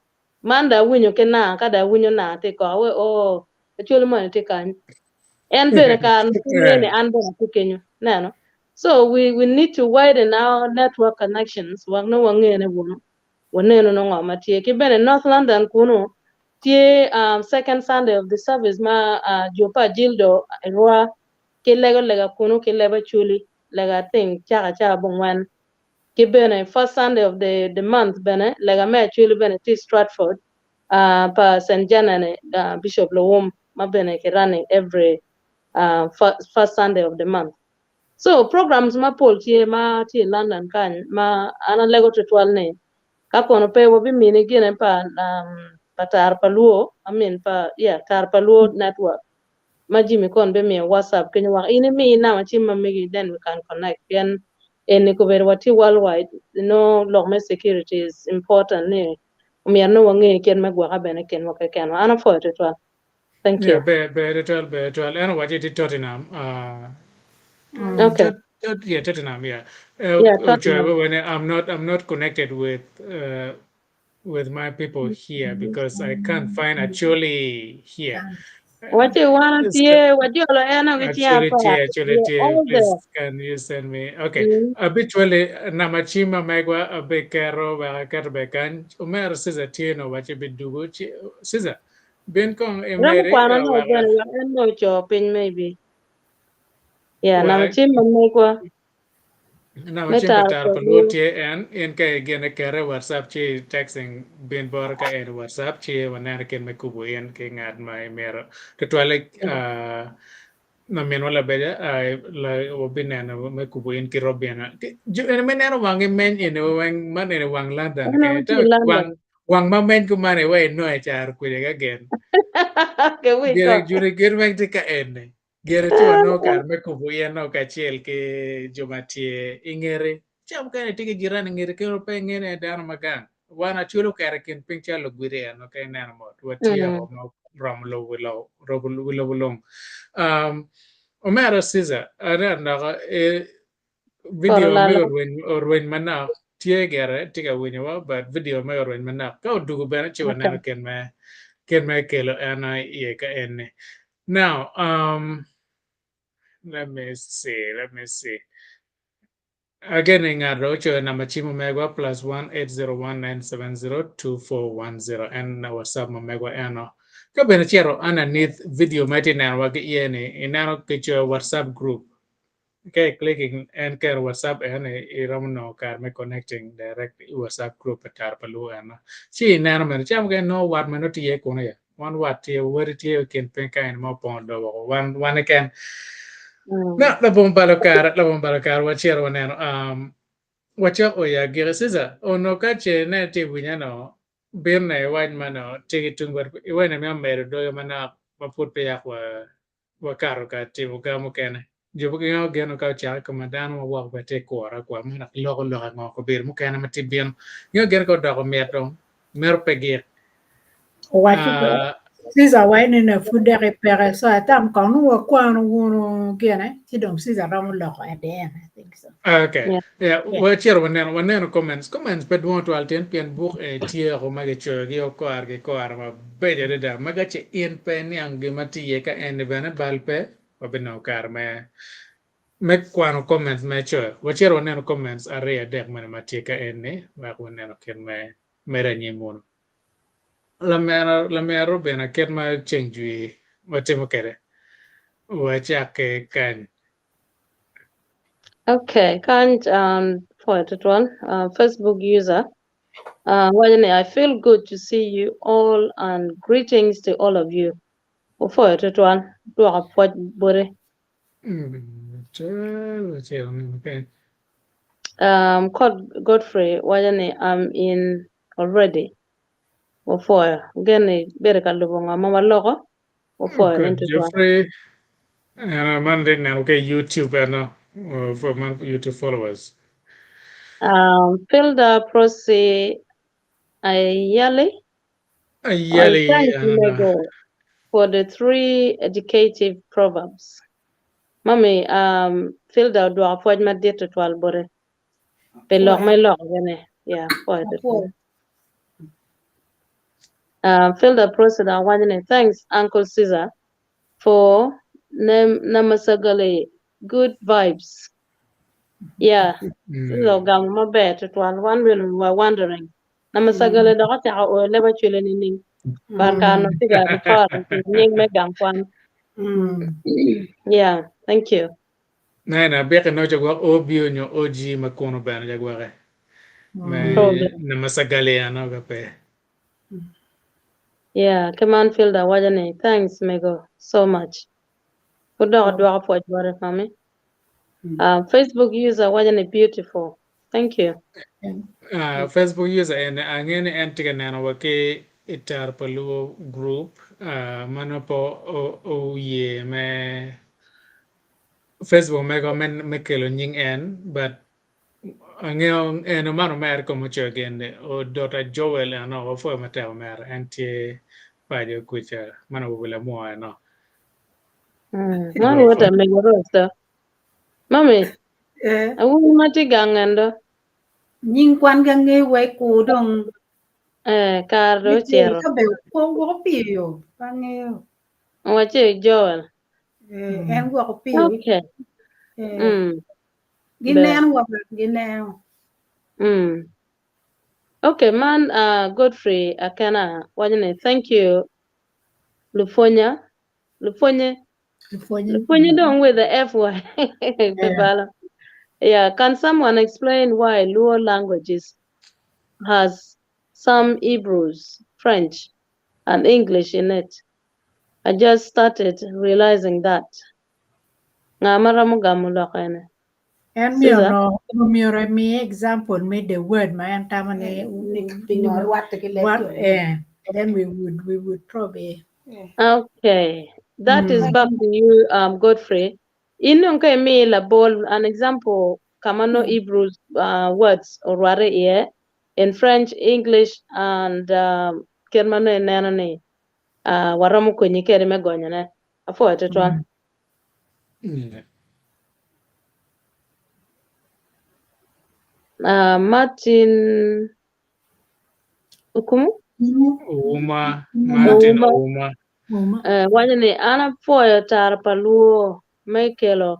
F: Man dong awinyo ki nanga ka dong awinyo nanga tye i koko awe oo Acholi moni tye kany. En bene kare ni pe ngeyo ni an bene atye kenyo. Neno? So we we need to widen our network connections wek nongo wangene wunu wanenu nongo ngo ma tye. Ki bene North London kunu tye um, second Sunday of the service ma uh, jo pa Jildo Irwa ki lego lega kunu ki leb Acholi lega I think caka cawa abongwen. Ki bene first Sunday of the the month bene lega me Acholi bene tye Stratford uh, pa St. Janani uh, Bishop Luwum ma bene ki running every uh, first, first Sunday of the month. So programs mapol tye ma tye i London kany ma an alego tutwal ni ka kono pe wabimini gine pa um, pa tar pa Luo, I mean pa yeah, tar pa Luo network ma Jimmy kon bimiyo WhatsApp kenyo wek in imi namba cim ma megi then we can connect pien eni kobedo watye worldwide no lok me security is important ni omyero nongo wange kit me gwoka bene kinwa kekenwa. An apwoyo tutwal. Thank
A: Yeah,
F: you.
A: ber ber tutwal ber tutwal. En owaco ni Tottenham. Uh,
F: Okay.
A: Tot, tot, yeah, Tottenham, yeah. Uh,
F: Yeah,
A: ocoyo
F: Tottenham.
A: when I'm not I'm not connected with uh, with my people here because I can't find Acholi here.
F: Wace wan
A: It's
F: tye wajolo en ki cing
A: Acholi
F: apar.
A: tie, Acholi
F: We are
A: tie,
F: all
A: please
F: there.
A: can you send me? Okay.
F: Mm.
A: Habitually nama cima megwa abe kero wek aketo be kany. Omera Caesar tye no wace bi dugu. Caesar, bin kong
F: Romo
A: imedi
F: kwano no
A: wek
F: bene wek en no oco piny maybe. Yeah, nama
A: wek
F: cim ma megwa
A: nama
F: me
A: cim pa
F: tar
A: tar
F: pa
A: pa luo
F: luo.
A: tye en in ka igene kere WhatsApp ci texting bin boro ka en WhatsApp ci waneno kit me kubo in ki ngat ma imito. Tutwalle uh, ma minwa labeja uh, la, wabineno me kubo in ki Robina. Ki- Jo eni me neno wangi meny eni weng man eni wang London
F: En
A: ke
F: aye
A: ta
F: tye i
A: wang
F: London.
A: wang ma meny kumane wa inongo i caro kwede ka gen.
F: Ke wi
A: Gire
F: ko.
A: juri gin weng tye ka eni. Gire ci wanongo kare me kubo in no kacel ki jo ma tye i ngeti. Ca mukene itye ki jirani i ngeti keno pe ingeyo ni en dano ma gang. Wan acwalo oketo i kin piny calo lugwidi eno ka ineno mot watye
F: Mm.
A: o ma oromo lobo wi lobo robo wi lobo lung. Um, omera Caesar aneno doko eh,
F: Poto
A: video me
F: lalo.
A: orweny orweny manok tye gire tye ka winyowa but video me orweny manok ka odugo bene ci
F: Okay.
A: waneno kit me kit me kelo en iye ka eni. Now, um, let me see, let me see. Again, ngat ocoyo namba cim omegwa +1 801 970 2410 en WhatsApp ma megwa eno. Ka bene icito underneath video ma itye nenowa ki iye ni ineno kicoyo WhatsApp group. Ka i clicking en keto WhatsApp en iromo nongo kare me connecting direct i WhatsApp group pa Tara pa Luo eno. Ci ineno meno ca mukene nongo wat meno tye iye kunu ya. Wan wat tye wadi tye i kin piny ka eni ma opongo lobo wan wan keken. Na labongo balo kare labongo balo kare wacito waneno um, wacok o ya giki Caesar ono ka ce ne tye winya no bin ne iwac mano tye ki tung bot iwene mi omedo doge manok ma pud pe yak wa wakato ka timo ga mukene. Jo mukene geno ka ocako i koma dano ma woko bene tye kuro akura ma dok loko lok ango kabedo mukene ma tye bino. Ngeyo geno ka odoko mit dong mito pe gik.
E: Owaco be. Caesar waco ni ne pud dok ipeke so atam kong nongo wakwano wunu gine ci dong Caesar romo loko at the end I think so.
A: Okay.
F: Yeah.
A: Yeah,
E: Yeah.
A: wacito waneno waneno comments. Comments pe dwong twal tyen pien buk e tye oko ma gicoyogi okor ki kore mabeco adada ma ka ce in pe iniang gin ma tye iye ka eni bene bal pe wabinongo kare me me kwano comments ma icoyo. Wacito waneno comments aryo adek mene ma tye ka eni wek waneno kit me medo anyim wunu. Lamera lamera Robina kit ma ceng jwi watimo kwede wacak ki kany.
F: Okay, kany for tutwal Facebook user waco ni I feel good to see you all and greetings to all of you. Opwoyo tutwal dwoko pwoc bote. Godfrey waco ni I'm in already. Opwoyo. Geni bedo ka lubo ngo ma waloko. Opwoyo in
A: Good.
F: tutwal.
A: Jeffrey, man dong ineno ki i YouTube eno, for man YouTube followers.
F: Filda Prossy Ayali.
A: Ayali,
F: Thanks,
A: I don't know.
F: Lego, for the three educative proverbs. Mami, Filda odwoko pwoc madit tutwal bote. Pi lok ma iloko bene. Yeah, pwoyo tutwal. Filda Prossy dok waco ni, thanks Uncle Caesar for Namasagali good vibes. Yeah, Caesar ogamo maber tutwal. Wan bene we were wondering. Namasagali dok ocako oyo leb acwele nining? Bar kare onongo tye ka referring to nying me gang kwan. Yeah, thank you.
A: Nene abike nongo ca gwok OB onyo OG ma kunu bene ca gwoke. Me Namasagali ano ka pe.
F: Yeah, ki man Filda waco ni thanks mego so much. Pud dok odwoko pwoc bote mami. Facebook user waco ni beautiful. Thank you.
A: Facebook user eni angeyo ni en tye ka neno wa ki i Taro pa Luo group ma nongo pe oye me Facebook mego me kelo nying en but angeyo en man omera kome ocoyo gin ni Dota Joel eno wapwoyo matek omera en tye paco kwica man awobi lamwo eno.
F: Man wot amego Rose do. Mami, awobi ma tye gang en do.
D: Nying kwan gi angeyo wa i kur dong.
F: Eh, kare dong ocito.
D: Ka be gwoko piyo, pe angeyo.
F: Wace Joel.
D: Eh, en gwoko piyo.
F: Okay.
D: Eh. Gineno wa gineno.
F: Okay, man Godfrey Akena waco ni thank you Lupwonya. Lupwonye. Lupwonye dong with the FY. Yeah. Yeah, can someone explain why Luo languages has some Hebrews, French, and English in it? I just started realizing that. Nga ma romo gamo lok ene?
E: En myero myero emi example me the word ma en tamo ni
D: Pingo rwatte ki leb
E: what
D: jo.
E: then we would probably
F: Okay, that is back to you, Godfrey. In dong ka imi labol an example kama no Hebrews words orwate iye in French, English, and kit ma nongo ineno ni waromo konyi kede me gonyone. Apwoyo tutwal. Martin Okumu?
A: Ouma, Martin
F: Ouma.
A: Ouma.
F: Waco ni an apwoyo tara pa luo me kelo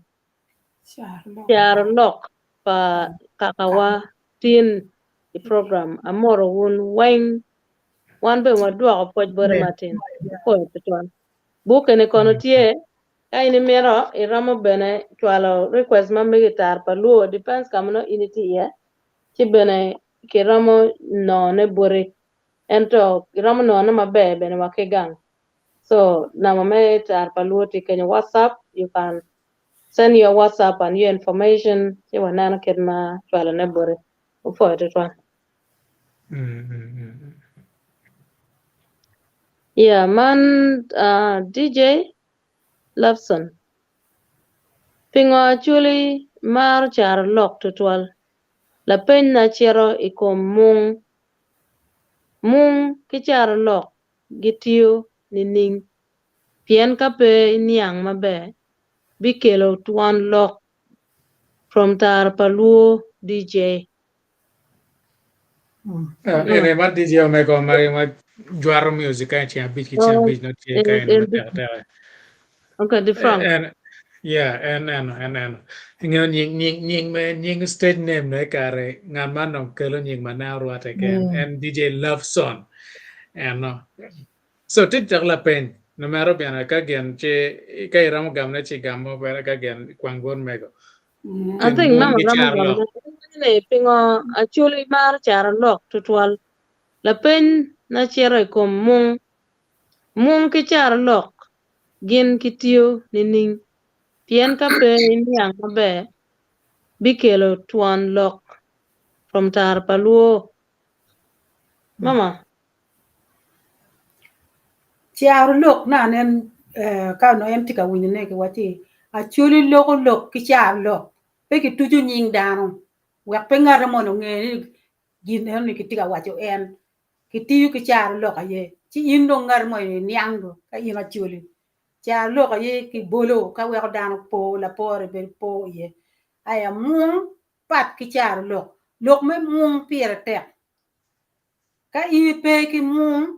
F: caro lok pa kakawa tin i program. Amoro wun weng. Wan bene wadwoko pwoc bote Martin. Apwoyo tutwal. Bukke-ni kono tye ka in imito iromo bene cwalo request ma megi i tara pa luo depends ka ma nongo in itye iye ci bene kiromo nongone boti ento iromo nongone maber bene wa ki gang. So namba me tara pa luo tye kenyo WhatsApp you can send your WhatsApp and your information ci waneno kit ma cwalone boti. Opwoyo tutwal. Yeah, man DJ Lobson. Pingo Acholi maro caro lok tutwal? Lapeny na cito i kom mung. Mung ki caro lok gitiyo nining? Pien ka pe iniang maber, bikelo twon lok from Tara pa Luo DJ.
A: Ene ma DJ omego ma ma jwaro music ka ceng abic ki ceng abic no tye ka en matek teke.
F: Okay, di Frank.
A: En yeah, en eno, en eno. Ingeyo nying nying nying me nying stage name ne kare ngat man dong kelo nying ma ne orwate ken. En DJ Loveson. Eno. So tic tek lapeny numero bene ka gin ci ka iromo gamone ci gamo bene ka gin kwang bot mego.
F: I
A: Kin
F: think
A: mon
F: mama
A: ki
F: romo
A: caro lok.
F: gamone. Ni pingo Acholi maro caro lok tutwal. Lapeny na cito i kom mung. Mung ki caro lok gin gitiyo nining? Pien ka pe iniang maber, bikelo twon lok from tara pa luo. Mama.
D: Caro lok na nen ka onongo en tye ka winyo ne kiwacci Acholi loko lok ki caro lok pe kituco nying dano wek pe ngate moni onge ni gin enoni kitye ka waco en kitiyo ki caro lok aye ci in dong ngat mo iniang do ka in Acholi caro lok aye kibolo ka weko dano po lapore bedo po iye aya mung pat ki caro lok lok me mung pire tek ka in ipe ki mung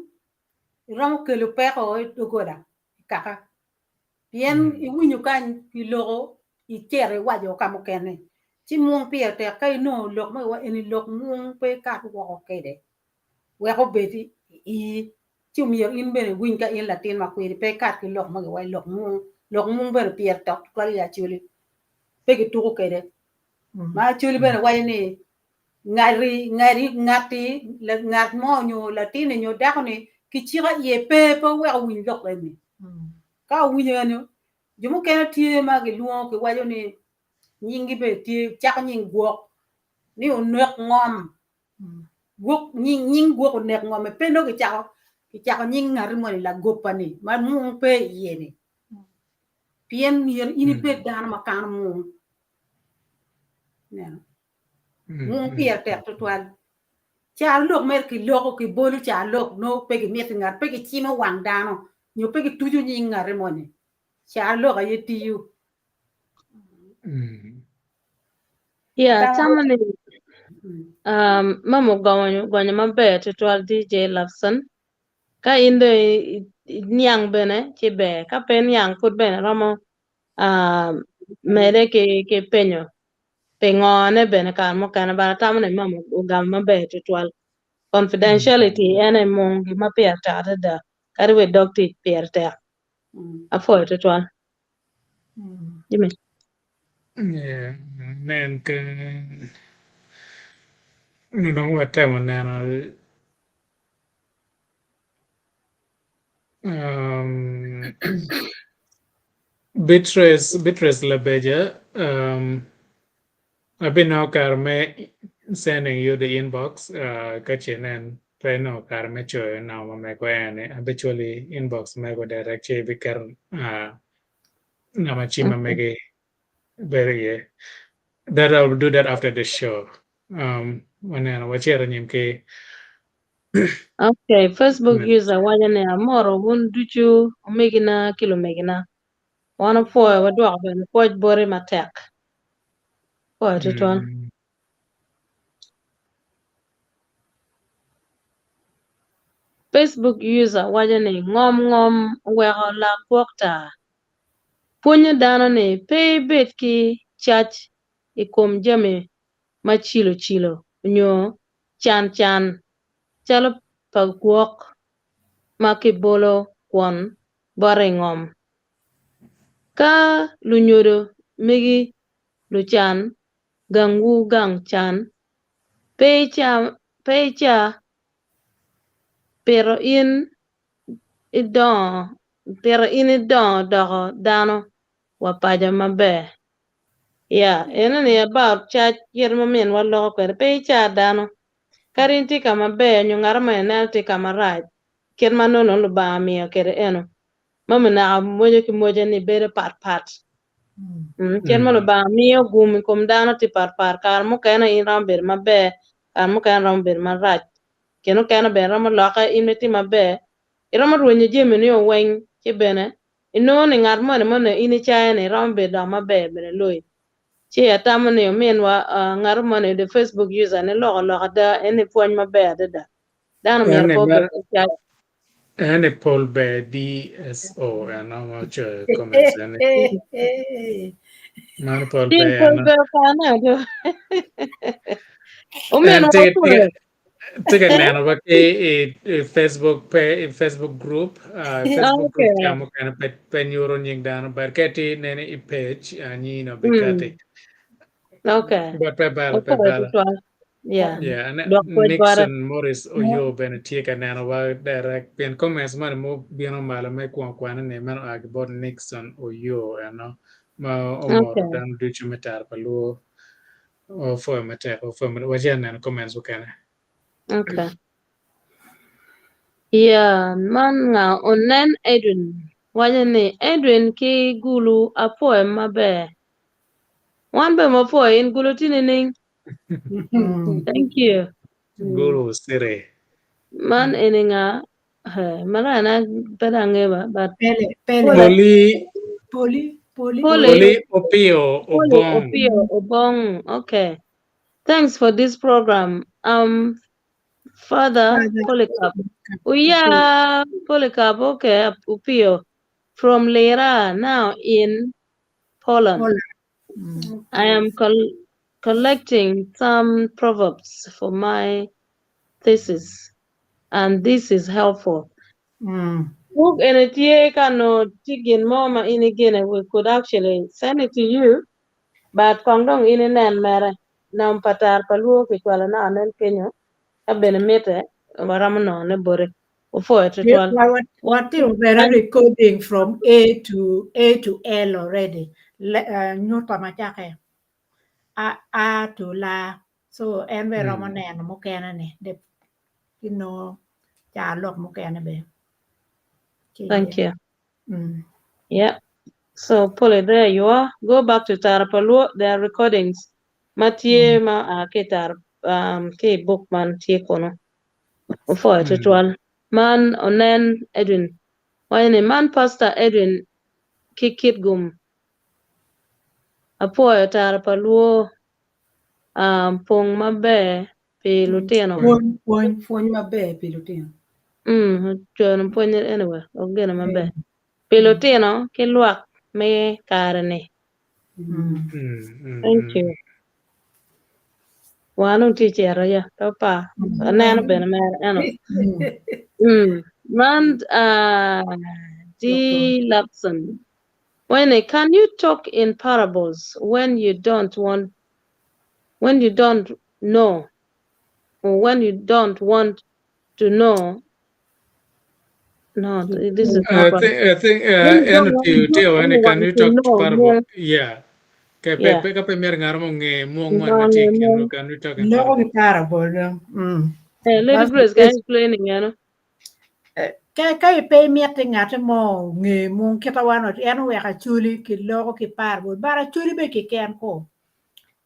D: iromo kelo peko i dogola i kaka pien iwinyo kany kiloko icito iwaco ka mukene ci mung pire tek ka inongo lok mo eni lok mung pe ikat woko kwede wek obed i ii ci myero in bene iwiny ka in latin ma kwiri pe ikat ki lok ma giwaco lok mung lok mung bene pire tek tutwal i Acholi pe kituko kwede ma Acholi bene waco ni ngati ngati ngati ngat mo nyo latinni nyo dako-ni kicika iye pe pe oweko owiny lok eni ka owinyo eni jo mukene tye ma gilwongo kiwaco ni nyinggi bene tye cako nying gwok ni onek ngom gwok nying nying gwok onek ngom pe nongo kicako kicako nying ngati moni lagoppa-ni ma mung pe iye-ni pien myero in ibed dano ma kano mung ineno Mung pire tek tutwal. Caro lok mere kiloko kibolo caro lok nongo pe gimiti ngat pe gicimo wang dano nyo pe gituco nying ngati moni. Caro lok aye tiyo.
F: Yeah, atamo ni um, mama ogonyo gonyo maber tutwal DJ Lawson. Ka in dong iniang bene ci ber, ka pe iniang pud bene romo um, mede ki ki penyo pingone bene kare mukene but atamo ni mama ogamo maber tutwal. Confidentiality en aye mung gin ma pire tek adada kadi wa i dog tic pire tek. Apwoyo tutwal. Jimmy.
A: Yeah, nen ke dong watemo neno um, Beatrice, Beatrice Labeja, um, abinongo kare me sending you the inbox uh, ka ce nen pe inongo kare me coyo namba mego eni abicwali inbox mego direct ci ibiketo uh, namba cim ma megi bedo iye. That I will do that after the show. Um, waneno wacito anyim ki
F: Okay, Facebook user waco ni amoro wun ducu omegina ki lumegina. Wan opwoyo wadwoko bene pwoc boti matek. Pwoyo tutwal. Facebook user waco ni ngom ngom oweko lak gwok tar. Pwonyo dano ni pe ibed ki cac i kom jami ma cilo cilo nyo can can calo pa gwok ma kibolo kwon bote i ngom. Ka lunyodo megi lucan gangwu gang can, pe ica pito in idongo doko dano wa paco maber. Ya, enoni about cac kit ma minwa loko kwede, pe ica dano. Kadi in tye ka maber nyo ngat mo ineno tye ka marac, kit ma nongo Lubanga omiyo kwede eno, ma naka moco ki moce ni bedo pat pat. Kit ma Lubanga miyo gum i kom dano tye pat pat, kare mukene in romo bedo maber, kare mukene romo bedo marac, kine mukene bene romo lokke in itye maber. Iromo rwenyo jami ni weng ci bene inongo ni ngat moni ma onongo in icaye ni romo bedo dok maber bene loyi. Ci atamo ni ominwa uh, ngat moni the Facebook user ni loko lok ada en ni pwony maber adada. Dano myero
A: Ene
F: pe obed
A: mere
F: ki cac.
A: ene Paul Bear DSO eno ma ocoyo comments ene. Mano Paul
F: Ci
A: Bear
F: Paul
A: eno.
F: Bear okane do.
A: En
F: Ominwa
A: tye tye
F: opwoyo.
A: tye ka neno wa ki i, i Facebook pe i Facebook group uh, Facebook group
F: Okay.
A: ca mukene pe pe nyuto nying dano but ka itye nene i page uh, nying no bikati.
F: Okay.
A: But pe bala pe
F: Opwoyo
A: bala.
F: tutwal. Yeah.
A: Yeah, ane-
F: Dok pwod bote.
A: Nixon Morris Oyo bene tye ka nenowa direct pien comments moni mubino malo me kwongo kwane ni meno oa ki bot Nixon Oyo eno ma omoto
F: Okay.
A: dano ducu me tara pa luo opwoyo matek opwoyo matek wacito neno comments mukene.
F: Okay. Yeah, man nga onen Edwin waco ni Edwin ki Gulu apwoyo maber. Wan bene wapwoyo in Gulu tye nining? Thank you.
A: Gulu City.
F: Man eni nga eh, marana pe dong angeyo ba but
E: Pele, Pele,
A: Poli
E: Poli, Poli.
F: Poli
A: Poli Opio
F: Poli
A: Obong.
F: Opio Obong. Okay. Thanks for this program. Um, Father
E: Father
F: Polycarp. Oh yeah, Polycarp. Okay, Opio from Lira now in Poland.
E: Poland.
F: I am collecting some proverbs for my thesis, and this is helpful. Book eni tye ka no tye gin mo ma in igine, we could actually send it to you, but kong dong in inen mere. Nam pa tar pa luo kicwalo naka nen kenyo, ka bene mitte, waromo nongo ne bote. Opwoyo tutwal.
E: Watimo bene recording from A to A to L already. Nyuta macake. A, A to La. So en be romo neno mukene ni. De kinongo ca lok mukene be.
F: Thank you. Yeah. So Polly, there you are. Go back to Tara pa Luo. There are recordings. Ma tye ma a ki tar ki i book man tye kunu. Opwoyo tutwal. Man onen Edwin. Waco ni man Pastor Edwin ki Kitgum. Apwoyo Tara pa Luo pong maber pi lutino.
D: Pwony, pwony, pwony maber pi lutino.
F: Cono pwony anyway, ok gene maber. Pi lutino ki lwak me kare ni. Thank you. Wan dong tye cito ya, pe opar. Aneno bene mere eno. Man D. Lapson. Wene, can you talk in parables when you don't want when you don't know or when you don't want to know? No, this is
A: I
F: not
A: think
F: right.
A: I think
F: When you don't
A: eno
F: want
A: tiyo tiyo ene
F: anyone
A: can you
F: to
A: talk
F: know
A: parable?
F: more.
A: Yeah. Ka pe
F: Yeah.
A: pe ka pe mer ngaro mo nge muong man ma
F: No,
A: tye
F: no,
A: keno
F: no.
A: can you talk in
E: Loko
A: parable?
E: ki parable dong.
F: Hey, Lady
E: That's the
F: Grace, can you
E: best.
F: explain it, you know?
E: Ka ipe imiti ngati mo nge mung kita wan en oweko acholi ki loko ki parable but acholi be kiken ko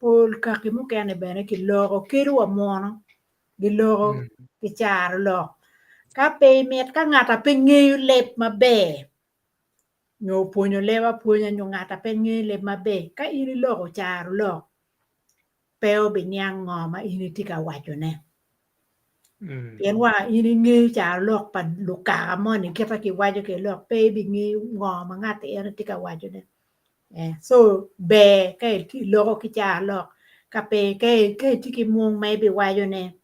E: pol kaki mukene bene ki loko kedo wa muno giloko ki caro lok ka pe imit ka ngata pe ngeyo leb maber nyo opwonyo leb apwonya nyo ngata pe ngeyo leb maber ka in iloko caro lok pe obiniang ngo ma in itye ka wacone. Pien wa in ingeyo caro lok pa lukaka moni kita kiwaco ki lok pe ibingeyo ngo ma ngati en tye ka wacone. So ber ka iloko ki caro lok ka pe ka itye ki mung ma ibiwacone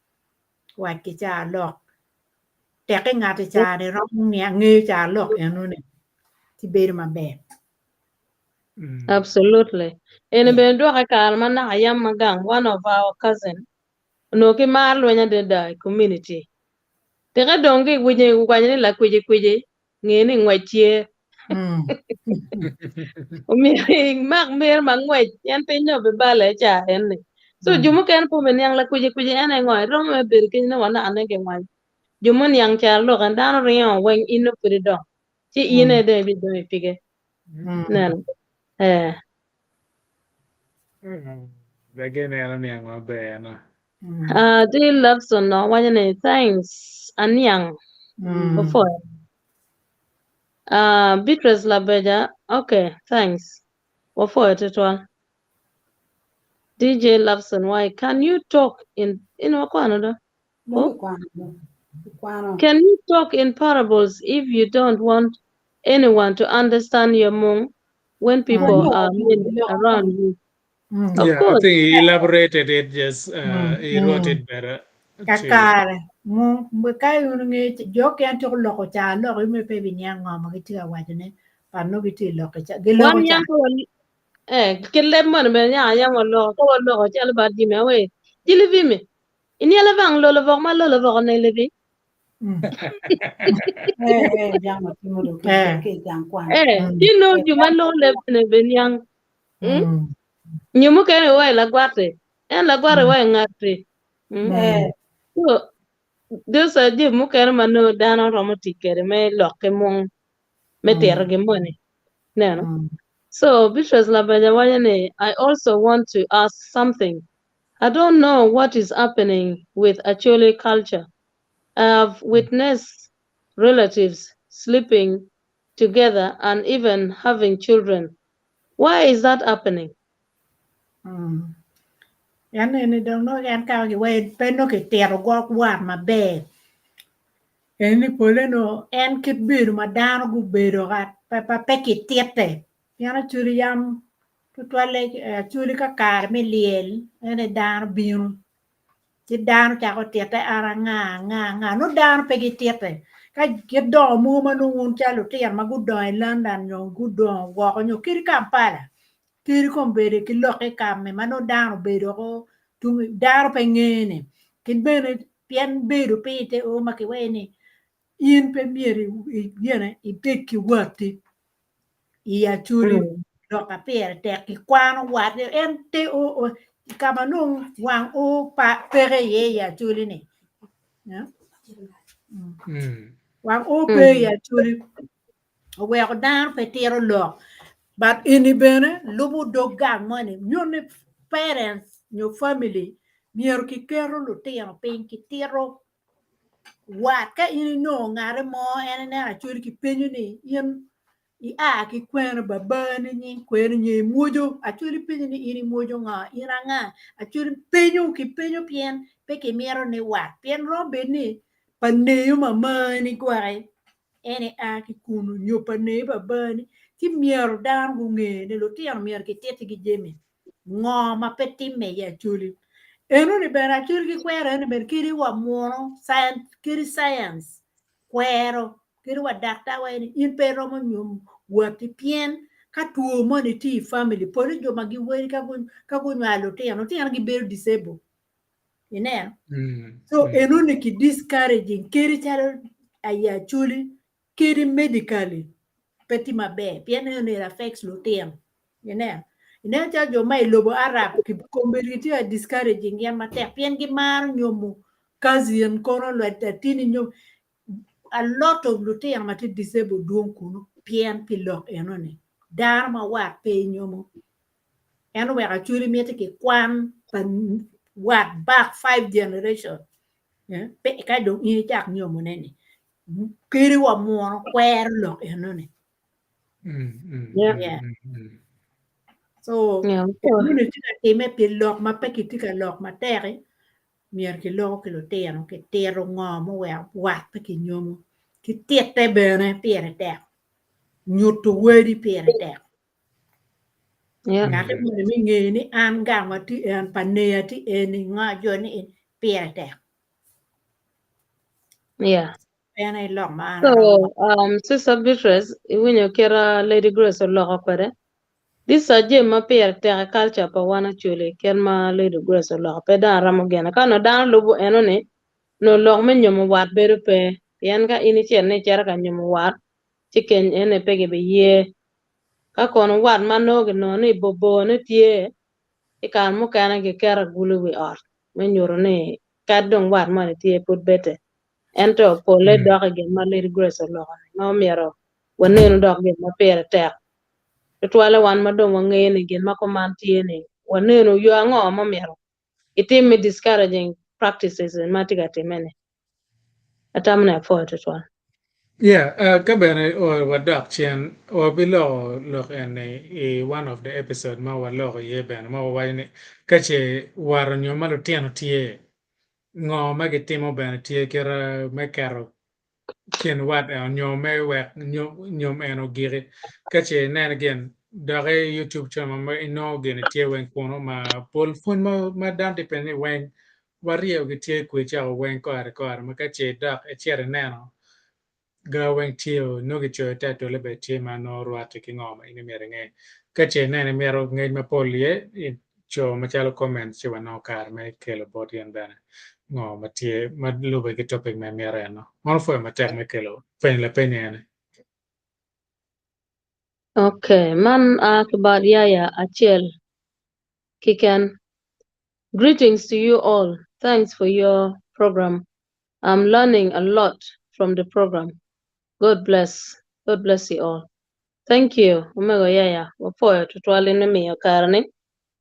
E: wac ki caro lok teki ngati ca-ni romo ngeyo caro lok enoni ci bedo maber.
F: Absolutely. Eni bene dwoke kare ma naka yam ma gang one of our cousin onongo ki mar lweny adada i community. Teke dong ki winyo waco ni lakwicikwici nge ni ngwec tye. Omyero imak mer ma ngwec en piny nyo bibale ca en ni. So jo mukene pe obiniang lakwicikwici en aye ngo iromo me bedo keny ni wanaka ne gingwac. Jo muniang caro lok en dano ringo weng in nongo pud idong. Ci in aye dong ibidong i pige. Neno. Eh.
A: Dagi neno niang maber no.
F: Dear Loveson no waco ni thanks aniang. Opwoyo. Ah, Beatrice Labeja, okay, thanks. Wapwoyo tutwal. DJ Loveson, why can you talk in in wakwano do?
D: Dong ikwano do. Ikwano.
F: Can you talk in parables if you don't want anyone to understand your mung when people are many around you? Of
A: Yeah, I
F: course.
A: think he elaborated it just he wrote it better. to-
E: Kakare, mung ka in nge jo ken to loko cha loko ime pe bi niang ngo ma gitye ka waco ne pa no gitye loko cha giloko
F: Wan
E: cha
F: yang ko eh kile mon be nya yang lo ko lo ko chalo ba jimi awe. Jili vimi. Ini ala bang lo lo vok ma lo lo vok ne lebi.
D: Eh eh jang ma timo do ke
E: Eh.
D: ke jang kwan.
F: Eh, you know you man lo le ne be nyang. Hmm? Nyumu kene we la gwate. En la gwate we ngati. Hmm?
D: Eh
F: So those are jami mukene ma nongo dano romo tic kwede me lok ki mung me tito gin moni. Neno. So Beatrice Labeja waco ni I also want to ask something. I don't know what is happening with Acholi culture. I have witnessed relatives sleeping together and even having children. Why is that happening?
E: En eni dong nongo en ka giwe pe nongo kitito gwok wat maber. Eni pole no en kit bedo ma dano gubedo ka pe pe pe kitite. Pien Acholi yam tutwalle Acholi ka kare me lyel ene dano bino ci dano cako tite an anga anga anga nongo dano pe gitite ka kit dongo mogo ma nongo wun calo lutino ma gudongo i London nyo gudongo woko nyo kadi Kampala kadi kombeddi ki lok ki kame ma nongo dano obedo ko tung dano pe ngene ki bene pien bedo piny ite o ma kiwaco ni in pe myero gine ibed ki watti i Acholi lok a pire tek kikwano wat en te o ka ma nongo wang o pa peke iye i Acholi ni wang o pe i Acholi oweko dano pe tito lok but eni bene lubo dog gang moni nyuto ni parents nyo family myero kiketo lutino piny kitito wat ka in inongo ngate mo en ineno Acholi kipenyo ni in ia ki kwene babani nying kwene nyo imwojo Acholi penyo ni in imwojo ngo in anga Acholi penyo kipenyo pien pe kimito ni wat pien romo bed ni pa neyo mamani gwaki en ia ki kunu nyo pa neyo babani ci myero dano gunge ni lutino myero kititigi jami ngo ma pe timme i Acholi enoni bene Acholi gikwero eni bene kadi wa muno kadi science kwero kadi wa daktar waco ni in pe iromo nyomo watti pien ka two moni tye i family pole jo ma giweri ka gunywalo lutino lutino gibedo disabled ineno so enoni ki discouraging kadi calo i Acholi kadi medically pe tye maber pien enoni it affects lutino ineno ineno calo jo ma i lobo Arab kombeddi gitye ka discouraging gin matek pien gimaro nyomo cousin kono latini nyo a lot of lutino ma tye disabled dwong kunu pien pi lok enoni dano ma wat pe inyomo en oweko Acholi miti kikwan pa wat back five generation pe ka dong in icak nyomone ni kadi wa muno kwero lok enoni yeah so enoni tye ka time pi lok ma pe kitye ka lok matek myero kiloko ki lutino kitito ngo muweko wat pe kinyomo kitite bene pire tek nyuto wadi pire tek ngate moni me ngeyo ni an gangwa tye en pa neya tye eni ngo jo ni en pire tek
F: Yeah.
E: en aye lok ma an
F: So,
E: aromo
F: Sister Beatrice, iwinyo kit Lady Grace oloko kwede. This a jami ma pire tek i culture pa wan Acholi kit ma Lady Grace oloko pe dong aromo gene. Ka onongo dano lubo eno ni, onongo lok me nyomo wat bedo pe. Pien ka in icito ni icito ka nyomo wat, ci keny ene pe gibiye. Ka kono wat ma nongo ginongo ni bobone tye, i kare mukene giketo agulu i wi ot me nyuto ni kadi dong wat moni tye pud bete. Ento pole dok i gin ma Lady Grace oloko-ni ma omyero wanenu dok gin ma pire tek. Tutwalle wan ma dong wangeyo ni gin ma kuman tye ni wanenu yo ango ma omyero itim me discouraging practices ma tye ka timme-ni. Atamo ni apwoyo tutwal.
A: Yeah, ka bene wadok cen, wabiloko lok eni i one of the episode ma waloko iye bene ma wawaco ni ka ce wat onyo ma lutino tye, ngo ma gitimo bene tye kite me keto kin wat eno nyo me wek nyom eno ogiki. Ka ce ineno gin dok i YouTube channel ma inongo gini tye weng kunu ma pol pwony ma dano tye penyo ni weng waryeyo gi tye kwe cako weng kore kore ma ka ce idok icito ineno ga weng tye o nongo gicoyo title bene tye ma nongo rwate ki ngo ma in imito inge. Ka ce ineno imito ngec mapol iye co macalo comment ci wanongo kare me kelo bot in bene ngo ma tye ma lube ki topic ma imito eno. Wan opwoyo matek me kelo penyo lapeny eni.
F: Okay, man a ki bot Yaya acel kiken. Greetings to you all. Thanks for your program. I'm learning a lot from the program. God bless. God bless you all. Thank you, Omego Yaya. Wapwoyo tutwal in me miyo kare ni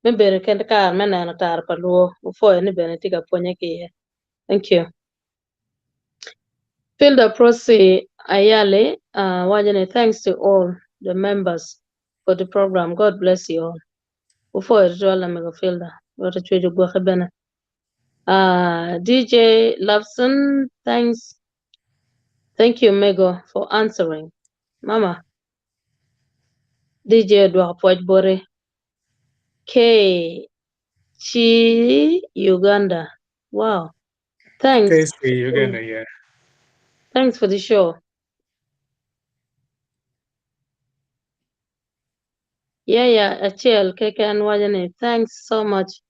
F: me bedo kede kare me neno tara pa luo. Wapwoyo ni bene itye ka pwonye ki iye. Thank you. Filda Prossy Ayali uh, waco ni thanks to all the members for the program. God bless you all. Wupwoyo tutwal lamego Filda. Rwot ocweco gwoki bene. Uh, DJ Loveson, thanks. Thank you, Mego, for answering. Mama, DJ odwoko pwoc boti. K Chi Uganda. Wow. Thanks.
A: KC Uganda, yeah.
F: Thanks for the show. Yaya acel keken waco ni thanks so much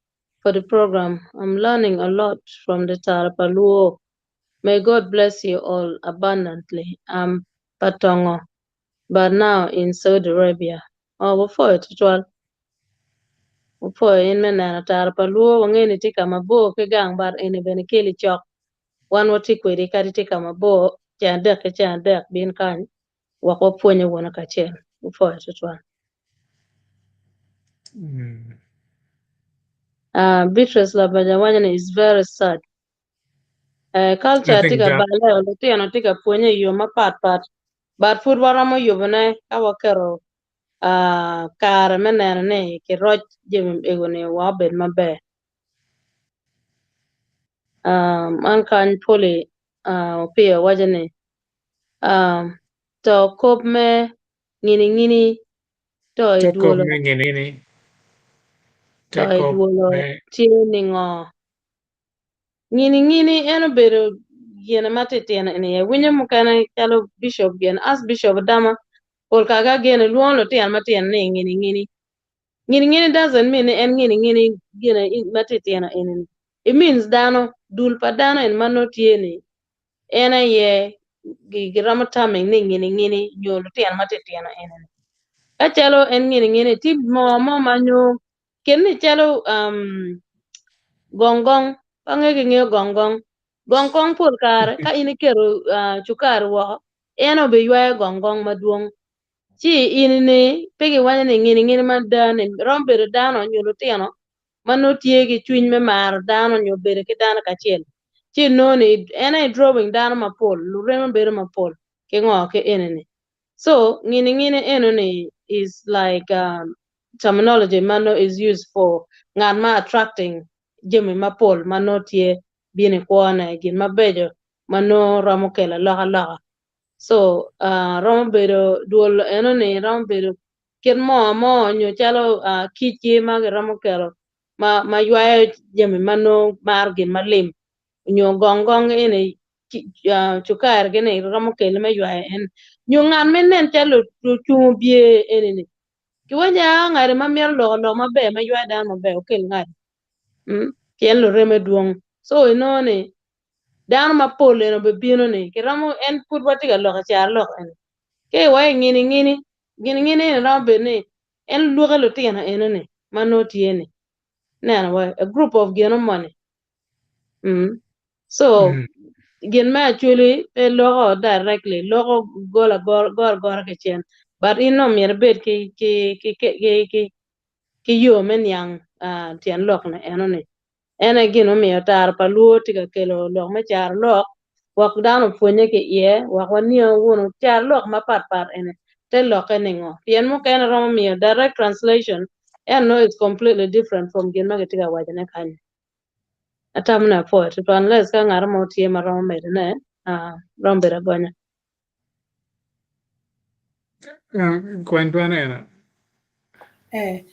F: for the program. I'm learning a lot from the Tara pa Luo. May God bless you all abundantly. I'm Patongo, but now in Saudi Arabia. Oh, wapwoyo tutwal. Wapwoyo in me neno Tara pa Luo. Wangeyo ni tye ka mabor ki gang, but eni bene keli cok. Wan watye kwedi kadi tye ka mabor, ceng adek ki ceng adek bin kany wek wapwonye wunu kacel. Wapwoyo tutwal. Beatrice Labaja waco ni is very sad. Eh,
A: I
F: culture tye
A: think
F: ka
A: that
F: balle, lutino tye ka pwonye i yo mapat pat, but pud waromo yubone ka waketo ah, kare me neno ni kiroc jami ego-ni wa obed maber. Ah, man kany Poli ah, Opiyo waco ni ah, to kop me ngini ngini to
A: te kop
F: idwolo
A: me ngini ngini
F: to
A: te kop
F: idwolo
A: me
F: tye ningo Ngini ngini en obedo gin ma titino eni aye winyo mukene calo bishop gin as bishop Adama pol kare ka gin lwongo lutino matino ni ngini ngini. Ngini ngini doesn't mean ni en ngini ngini gin ma titino eni ni. It means dano, dul pa dano eni ma nongo tye ni en aye giromo terming ni ngini ngini nyo lutino ma titino eni ni. Ka calo en ngini ngini tye moo mo ma nyo Ken ni calo um, gong gong, pe angeyo ki ngeyo gong gong. Gong kong pol kare ka in iketo uh, cukari woko, en obiywayo gong gong madwong. Ci in ni pe giwaco ni ngini ngini mada ni romo bedo dano nyo lutino ma nongo tye ki cwiny me maro dano nyo bedo ki dano kacel. Ci inongo ni en aye drawing dano mapol, lureme bedo mapol ki ngo ki eni ni. So ngini ngini eno ni is like um, terminology ma nongo is used for ngat ma attracting jami mapol ma nongo tye bino i kwone, gin mabeco ma nongo romo kelo alokaloka. So uh, romo bedo dwol eno ni romo bedo kit mo mo nyo calo uh, kic ki ma giromo kelo ma ma ywayo jami ma nongo maro gin malim nyo gong gong eni cukari gini romo kele me ywayo en nyo ngat ma inen calo ocung obye eni ni kiwaco aa ngati ma mito loko lok maber ma ywayo dano maber okel ngati pien lureme dwong so inongo ni dano mapol eni obibino ni kiromo en pud watye ka lok i carolok eni ka iwaco ngini ngini gin ngini eni romo bedo ni en lwoke lutino eno ni ma nongo tye ni neno wa a group of gino moni So gin me acholi pe loko directly, loko gol agora goro agora kicen. But in nongo myero ibed ki ki ki ki ki ki yo me niang uh, tyen lok ni eno ni. En aye gin mumiyo tara pa luo tye ka kelo lok me caro lok. Wek dano opwonye ki iye, wek waniang wunu carolok mapatpat eni te lokke ningo. Pien mukene romo miyo direct translation ento nongo is completely different from gin ma kitye ka wacone kany-ni. Atamo ni apwoyo tutwal unless ka ngat mo tye ma romo medone, ah, romo bedo agonya.
A: Kwany dwan ena.
D: Eh,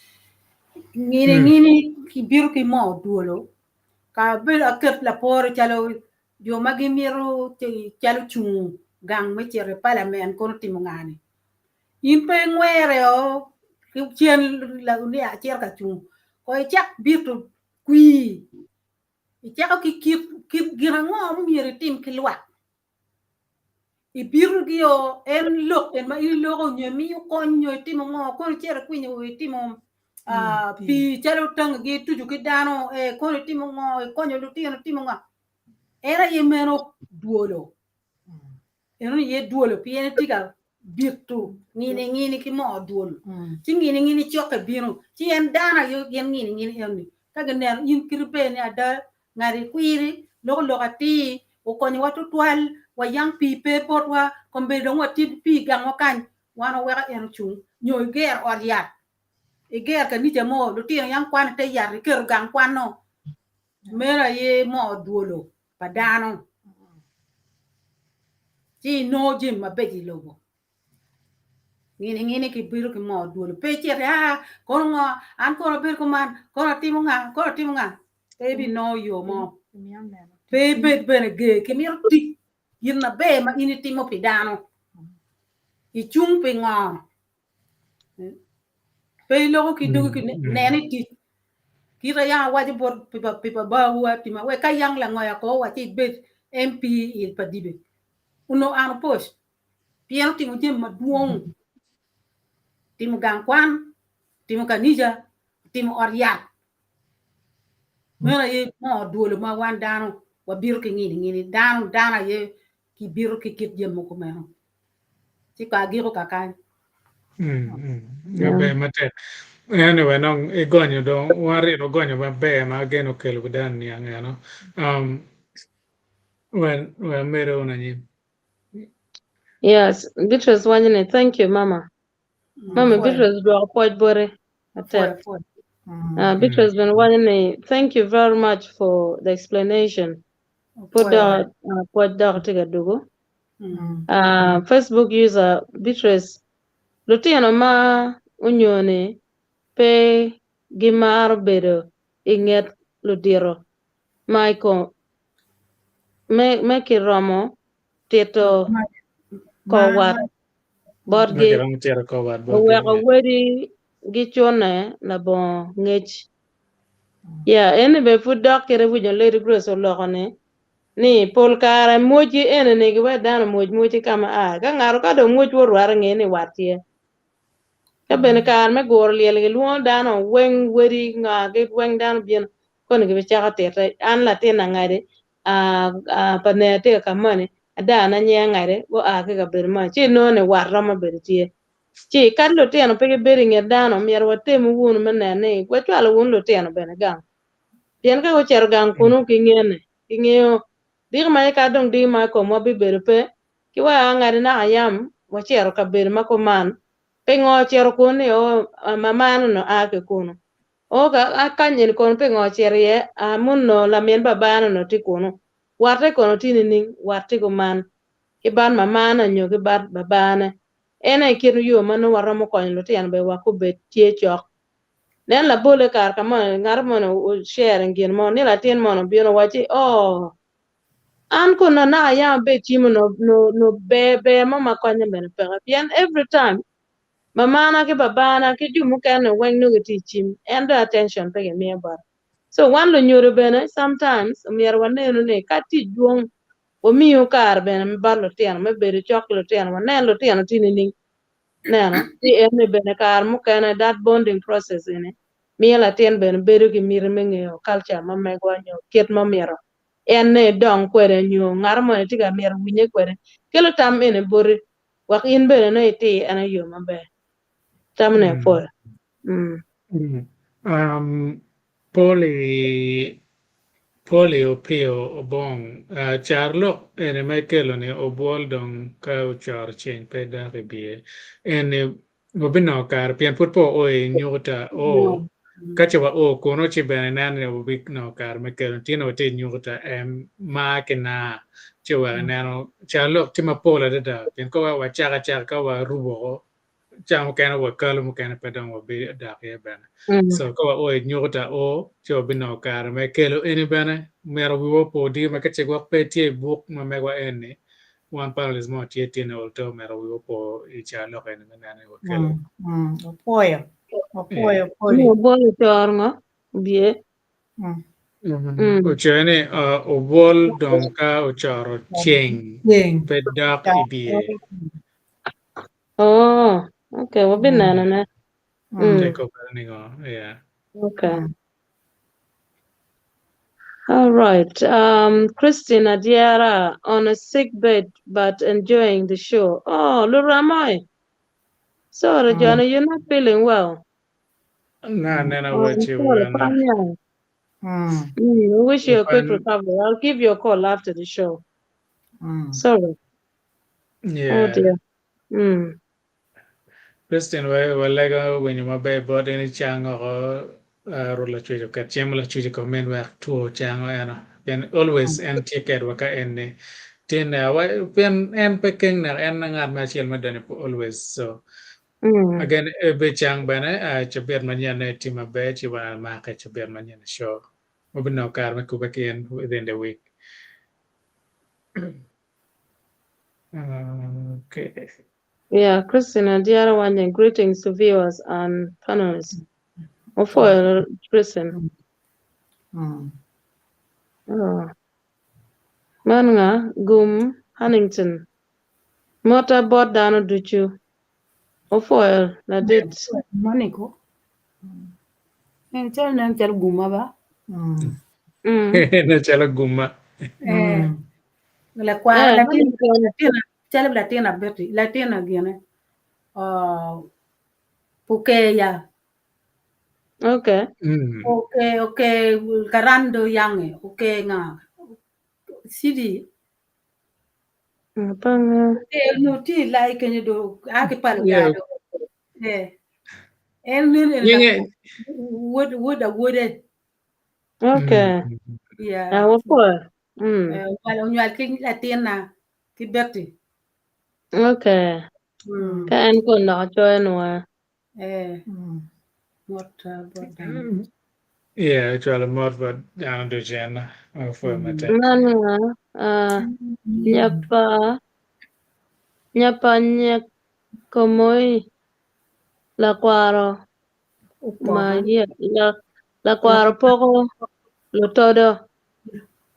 D: ngini ngini kibito ki moo dwolo ka bedo aket lapore calo jo ma gimito calo cungo gang me cito i palament kono timo ngani in pe ingwere o ki cen ni acito ka cungo ko icak bito kwir icako ki kit gin ango ma myero itim ki lwak Ibitogi o, en lok en ma in iloko nyo imiyo kony nyo itimo ngo kono icito ikwinyo itimo pii calo tangigi ituco ki dano ee kono itimo ngo ikonyo lutino itimo ngo en aye meno dwolo enoni aye dwolo pien itye ka bito ngini ngini ki moo dwol ci ngini ngini cokke bino ci en dano aye gin ngini ngini enoni ka gineno in kiti ber ni ada Ngat ikwiri loko lok atir, okonyowa tutwal, wayang pii pe botwa, kombeddi dong watye ki pii i gangwa kany, wan waweko en ocung, nyo iger ot yat, iger kanica mo, lutino yam kwano i te yat, iketo gang kwano. Meno aye moo dwolo pa dano, ci inongo jami mabeco i lobo. Ngini ngini ki bedo ki moo dwolo pe icit aa kono ngo an kono abedo kuman kono atimo nga kono atimo nga pe ibinongo yo mo pe ibed bene ger ki mito tic gin maber ma in itimo pi dano icung pi ngo pe iloko ki dogi ki nene i tic kita yang awaco bot pi babawu atima wek ka yang langoya ko owaci ibed MP i pa dibe onongo an opoc pien otimo jami madwong, otimo gang kwan, otimo kanica, otimo ot yat. Meno aye moo dwolo ma wan dano wabito ki ngini ngini dano dano aye kibito ki kit jami mogo meno. Ci ko agiko kakany.
A: Maber matek. Anyway, nong igonyo dong wan rino ogonyo maber ma ageno okelo ki dano niang eno. Um, wen wen medo wun anyim.
F: Yes, Beatrice waco ni thank you mama. Mama Beatrice dwoko pwoc bote matek. Beatrice bene waco ni thank you very much for the explanation. Pud dok pwoc dok tye ka dugo. Facebook user Beatrice lutino ma onyoni pe gimaro bedo i nget ludito ma i kom me kiromo tito kor wat botgi oweko wedi gicune labongo ngec. Ya eni bene pud dok kite winyo Lady Grace oloko ni ni pol kare mwocgi eni ni giwek dano omwoc mwoc ki ka ma a ka ngato ka dong mwoc orwate nge ni wat tye. Ka bene kare me guro lyel gilwongo dano weng wedi nga gi weng dano bino koni gibicako tite an latin angadi pa ner tye ka moni ada na nyinga angadi gua ki kabedo moni ci inongo ni wat romo bedo tye ci kadi lutino pe gibedo inget dano myero watemu wunu me neno ni wacwalo wunu lutino bene gang pien ka gucito gang kunu gingene gingeyo diki ma ka dong diki ma komwa bibedo pe ki wa angadi naka yam wacito kabedo ma kuman pingo ocito kunu ni o mamana onongo a ki kunu o kany eni kono pingo ocito iye muno lamin babana onongo tye kunu watte kono tye nining wat tye kuman ki bat mamana nyo ki bat babane en aye kit yo ma nongo waromo konyo lutino bene wek gubed tye cok nen labole kare ka moni ngat moni o sharing gin mo ni latin moni obino owacci oo An kono naka yam abed cimo no ber ber mo ma konye bene peke pien every time mamana ki babana ki jo mukene weng nongo gitye i cim en dong attention pe gimiyo bote so wan lunyodo bene sometimes omyero wanenu ni ka tic dwong wamiyu kare bene bot lutino me bedo cok ki lutino wanen lutino tye nining neno ci eni bene kare mukene that bonding process eni miyo latin bene bedo ki miti me ngeyo culture ma megwa nyo kit ma omyero en ne idong kwede nyo ngat moni tye ka mito winye kwede, kelo tam eni boti wek in bene nongo itir en i yo maber. Tam ni apwoyo.
A: Mm. Um, Paul i Polly Opio Obong, Carolok eni ma ikelo ni obwol dong ka ocoro ceng pe dok i biye. Eni wabinongo kare pien pud pe wao i nyuta O. Ka ce wao kunu ci bene ineno ni wabinongo kare me kelo. Tye ni watye i nyuta M, ma ki na ci wek ineno carolok tye mapol adada pien ka wacako acaka ka warubo woko ca mukene wakalo mukene pe dong wabidok iye bene. So ka wao i nyuta O ci wabinongo kare me kelo eni bene. Myero wiwa opo dir ma ka ce gwok pe tye i buk ma megwa eni, wan panelist mo tye tye ni olto myero wiwa opo i carolok eni me neno ni wakelo.
E: Opwoyo. Opwoyo Polly.
F: Obwol ocoro ngo? Biye.
A: Ocoyo ni obwol dong ka ocoro ceng pe dok i biye.
F: Oh, okay, wabineno ne.
A: Te kobere ni ngo? Yeah.
F: Okay. All right. Christine Adiera on a sick bed but enjoying the show. Oh, Luramoy. Sorry, Johnny, you're not feeling well.
A: Na nena
F: Oh,
A: wachi
F: sorry,
A: wana.
F: Panya. We wish you a quick recovery. I'll give you a call after the show. Sorry. Oh
A: Yeah.
F: dear.
A: Christine wa walega winyo maber bot in icang oko Rwot Lacwec oket cem Lacwec i kom in wek two cango eno pien always en tye kedwa ka en ni tin pien en pe keng nek en ngat me acel me donyo always so again ebicang bene cabit manyen ne tye maber ci wa make cabit manyen show wabinongo kare me kubbe ki en within the week. Okay.
F: Yeah, Christine Adiara Wanye, greetings to viewers and panelists. Opwoyo Christine. Oh. Man nga Gum Huntington. Mota bot dano ducu. Opwoyo ladit.
D: Maniko. En calo nen calo guma ba.
A: Nen calo guma.
D: Eh. Lakwaro latin latin calo latin abeti latin agine. Uh, pukeya.
F: Okay.
D: Okay, okay, karando yange, okay nga. Sidi.
F: Apanga.
D: Okay, no ti lai kenyo do a ki palo gado. Eh. En nen en
A: Nyinge
D: wod wod awode.
F: Okay.
D: Yeah.
F: Ah, wapwoyo.
D: Eh, onywalo onywal ki latinna ki Betty.
F: Okay. Ka en kun dok ocoyo nwa.
D: Eh. Mot bot dano.
A: Yeah, ocwalo mot bot dano ducu en wapwoyo matek.
F: Man nga ah, nyapa nyapa nyekomoi lakwaro ma ye la lakwaro poko lutodo.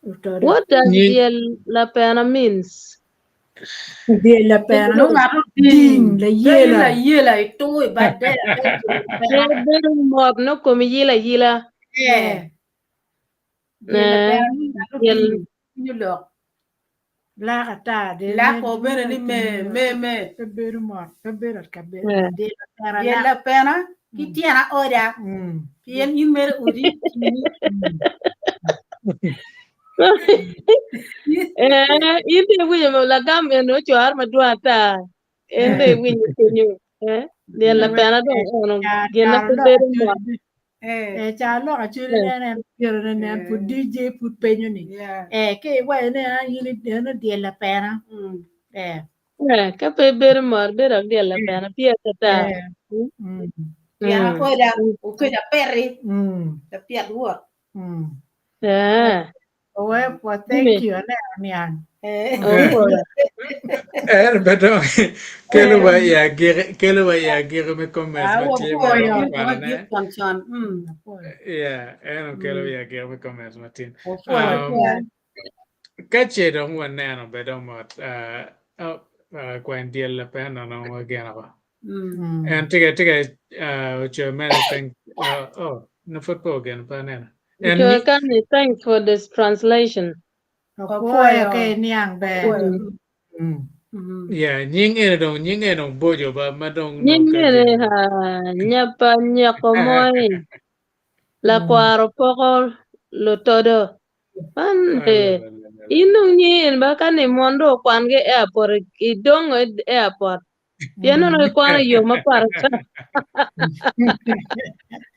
F: What does
A: Nying
F: dyel lapena means?
E: Dyel lapena
D: Nongo ngato
E: ding
D: ding
E: layela.
D: bedo layela itu i bad dera
F: Bedo bedo mot no komi yila yila.
D: Eh. Dyel
F: Eh,
D: lapena ni ngato
F: dyel
D: ding winyo lok.
E: Lak ata del
D: Lako bene ni me me me.
E: Pe bedo mot, pe bedo kabedo.
F: Eh.
E: Dyel lapena
D: Dyel
E: lak.
D: lapena ki tyena oda. Pien in mere odi tini.
F: Eh, in dong iwinyo ma lagam eno ocwar madwong ata. En dong iwinyo kenyo. Eh, dyel lapena dong ono gin na pe bedo mot.
D: Eh.
E: Eh, ca lok acwele
F: Eh.
E: nen en kelo ne nen pud DJ pud penyo ni.
D: Yeah.
E: Eh, ke iwaco ne an in eno dyel lapena. Eh.
F: Eh, ka pe bedo mot bedo dok dyel lapena pyet ata.
E: Eh.
D: Tyena oda okedo apeti. Lapiet wot.
F: Eh.
E: Owe, well, thank you. Aneno niang.
D: Eh.
F: Opwoyo.
A: En be dong kelo wa i agiki kelo wa i agiki me comments ma tye ma
D: Wapwoyo.
A: romo kwanone.
D: Con con.
A: Yeah, en okelo i agiki me comments ma tye.
D: Wapwoyo.
A: Ka ce dong waneno be dong mot oh, kwany dyel lapena dong wageno ko. En tye ka tye ka ocoyo mere thank oh no pud pe ogeno pe aneno. En
F: Ocoyo kany thanks for this translation.
E: Opwoyo ke iniang ber.
A: Yeah, nying eni dong nying eni dong boco ba ma dong
F: Nying
A: nongo ka
F: eni
A: gin.
F: ha nyapa nyeko moi lakwaro poko lutodo. Man eh, in dong nyen ba ka ni mon do okwan ki airport idongo i airport. Pien onongo ikwano i yo mapat ata.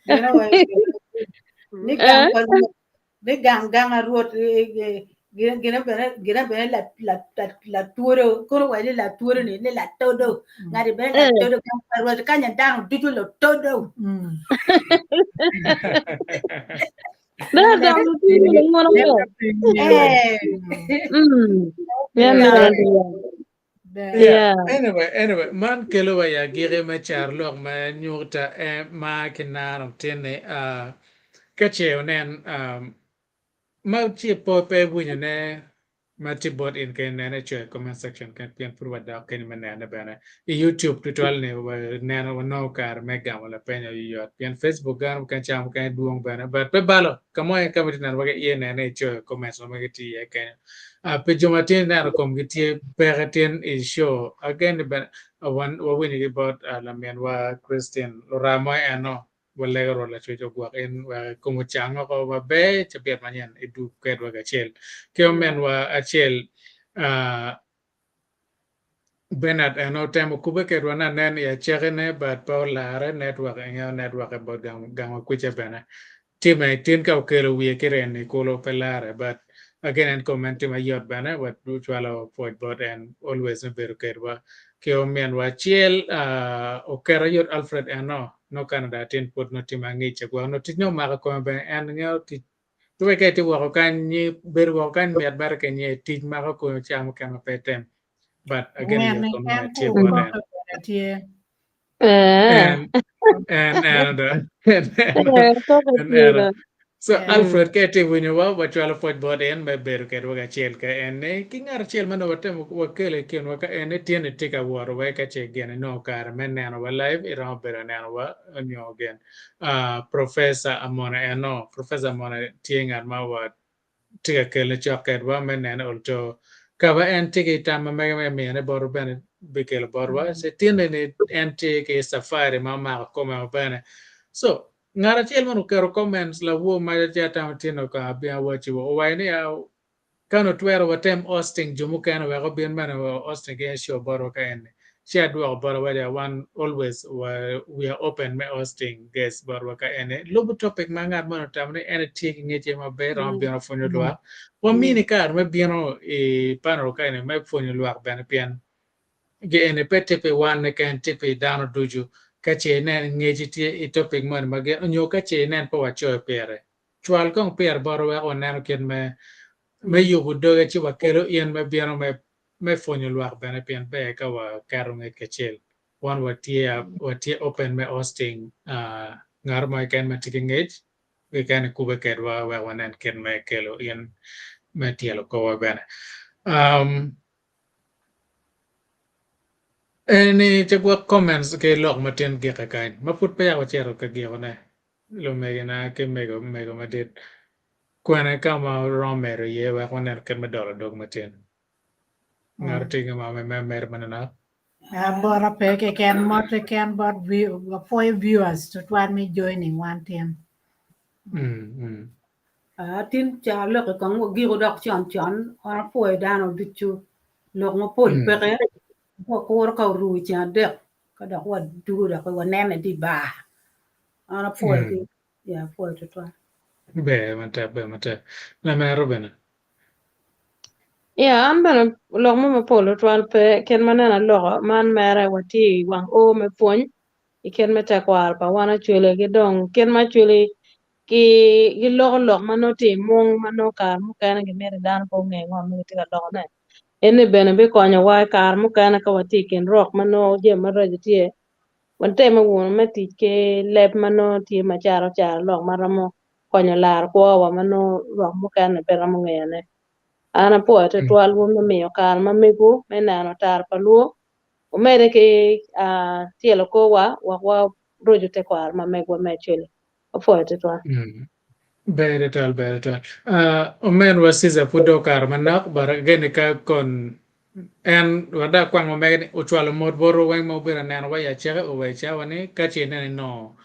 D: Gin owaco ni gang pa Rwot, ni gang gang a Rwot gine bene gine bene la la latwodo kono waco ni latwodo ni ni latodo ngati bene latodo gang pa Rwot kanya dano ducu lutodo.
F: Dano dano ducu ngono ngo.
D: Eh.
F: Mm. Pien
A: Yeah.
F: Yeah.
A: Anyway, anyway, man kelo wa ya giki me caro lok ma nyuta eh, ma kinaro tinni uh, ka ce onen um, ma ce po pe winyo ne ma tye bot in ke nene coyo i comment section ken pien pud wadok keni me nene bene i YouTube tutwal ni waneno wanongo kare me gamo lapeny oyot pien Facebook gano mukene ca mukene dwong bene but pe balo ka mo ka ma itye neno wa ki iye nene icoyo comments ma magi tye iye kenyo Uh, pi jo ma tye neno komgi tye peke tin i show again ni bene uh, wan wawinyo ki bot uh, laminwa Christine luramo mo eno walego Rwot Lacwec ogwok in wek kom ocang oko maber cabit manyen idug kwedwa kacel ki ominwa acel uh, Bernard en otemo kubbe kedwa ni anen i acakine but pe olare network ingeyo network bot gang wa kwica bene time tin ka okelo wiye ki ren i kulu pe lare but again en comment tye mayot bene wa cwalo pwoc bot en always me bedo kedwa ki ominwa acel uh, oketo yot Alfred eno no Canada tin pud no tye ma ngic gwok no tic ne omako kome bene en ngeyo tic Tuwe ka itye woko kany nyi bedo woko kany mit mere ka inye tic mako koyo ca mukene ma pe item but again
E: Wene
A: yot kom
E: en
A: nongo tye
E: ku
A: bot
E: koke
A: en.
E: bene tye.
F: Eh.
A: En en en do en en
F: Eh, koke
A: en
F: tye
A: en
F: do.
A: So
E: Eh.
A: Alfred ka itye winyo wa wacwalo pwoc bot en me bedo kedwa kacel ka en ni ki ngat acel ma nongo watemo wakelo i kinwa ka en ni tye ni tye ka woro wa ka ce gin inongo kare me neno wa live iromo bedo neno wa nyo gin Professor Amone eno, Professor Amone tye ngat ma wa tye ka kele cok kedwa me nene olto kaba en tye ki tam ma mege me miyone botwa bene bikelo botwa ce tinni ni en tye ki safari ma omako kome bene so ngat acel man oketo comments lawor maca ci atamo tinno ka abin awaci wa owaco ni Ka onongo twero watem hosting jo mukene wek obin bene wa hosting ki show botwa ka eni ci adwoko bote awaco wan always we are open me hosting guest botwa ka eni lubo topic ma ngat moni otamo ni en etye ki ngec iye maber romo bino pwonyo lwak wamini kare me bino i panel ka eni me pwonyo lwak bene pien gi eni pe tye pi wan keken tye pi dano ducu ka ce inen ngeci tye i topic moni ma gin nyo ka ce inen pe wacoyo pire Cwal kong pire botwa wek waneno kit me me yubo doge ci wakelo in me bino me me pwonyo lwak bene pien ber ka waketo ngec kacel. Wan watye watye open me hosting uh, ngat mo keken ma tye ki ngec keken ikube kedwa wek wanen kit me kelo in me tyelo korwa bene. Um, eni ci gwok comments ki lok matin gike kany ma pud peya wacito ka gikone. Lumegina ki mego mego madit, kwene ka ma wuromo medo iye wek wanen kit me dolo dog matin. Ngat tye ki ma me medo manonok?
E: Bota pe keken mot keken bot wapwoyo viewers tutwal me joining wan tin.
A: Mm, mm.
D: Tin ca lok kong wagiko dok con con an apwoyo dano ducu lok mapol peke wakuro ka oru i ceng adek ka dok wadugo dok wanene di bar An apwoyo ki, ya apwoyo tutwal.
A: Ber matek, ber matek. Lamero bene.
F: Ya, an bene lok mo mapol tutwal pe kit ma nene aloko man mere watye i wang o me pwony i kit me tekwaro pa wan Acholi ki dong kit ma Acholi ki giloko lok ma nongo tye i mung ma nongo kare mukene gimito dano pe onge ngo ma gitye ka lokone. Eni bene bikonyowa i kare mukene ka watye i kin rok ma nongo jami maraco tye Watemme wunu me tic ki leb ma nongo tye macalo carolok ma romo konyo laro kwowa ma nongo rok mukene pe romo ngeyone. An apwoyo tutwal wun me miyo kare ma megwu me neno tara pa lwo. Wumedde ki tyelo korwa wek waroco tekwaro ma megwa me Acholi. Apwoyo tutwal.
A: Ber tutwal, ber tutwal. Omenwa Caesar pud dong okato manok but again ka kon en wada kwang ma mege ni ocwalo mot botwa weng ma obedo neno wa i aceke owa i cawa ni ka ce ineno inongo.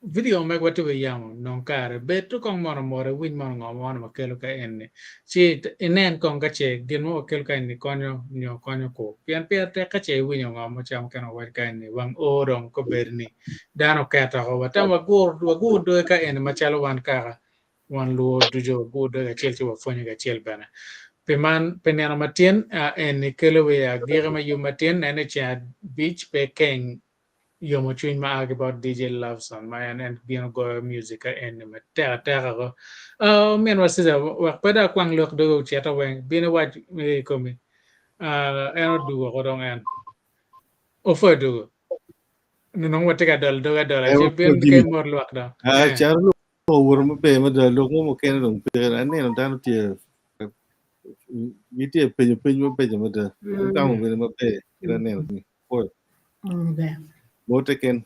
A: Video ma megwa tye wa i yamo nong kare bed to kong mono mot iwiny mono ngo ma wan wakelo ka eni ci inen kong ka ce gin ma wakelo ka eni konyo nyo konyo ku pien pire tek ka ce iwinyo ngo ma ca mukene wawaco ka eni wang oo dong kobedo ni dano oketo oko wa tam wagur wagur doge ka eni macalo wan kaka wan luo ducu wagur doge kacel ci wapwonyo kacel bene pi man pi nino matin eni kelo wa i agiki me yub matin en ni ceng abic pe keng yomo cwiny ma a ki bot DJ Loveson ma en en bino goyo music ka eni matek ateka ko. Uh, minwa Caesar, wek pe dong akwang lok doge ocito weng, bin iwac i komi. Uh, en odugo ko dong en. Opwo dugo. Nongo watye ka dolo doge adola,
C: Eh,
A: ci
C: opwo
A: bin
C: gini.
A: ka imot lwak dong.
C: Ah,
A: Eh.
C: caro lok owuto maber mada lok mo mukene dong peke aneno dano tye gitye penyo peny mabeco mada gamo
A: Mm.
C: bene maber kit aneno ni Pwoyo.
E: Ber.
C: Mot keken.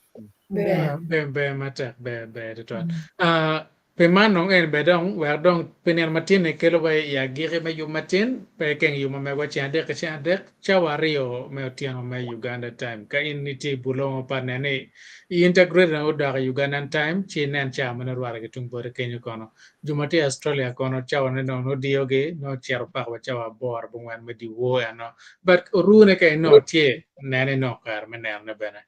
E: Ber.
A: Ber ber matek ber ber tutwal. Ah, pi man dong eni bene dong wek dong pi nino matin-ni kelo wa i agikki me yub matin pe keng yub ma megwa ceng adek ki ceng adek cawa aryo me otyeno me Uganda time. Ka in itye i bur lobo mapat nen ni i integrate dong odok i Ugandan time ci inen cawa ma nongo rwate ki tung boti kenyo kono. Jo ma tye i Australia kono cawa ne dong nongo diyogi nongo cito paka wa cawa aboro abongwen me dyewor eno. But orune ka inongo tye nene inongo kare me nenone bene.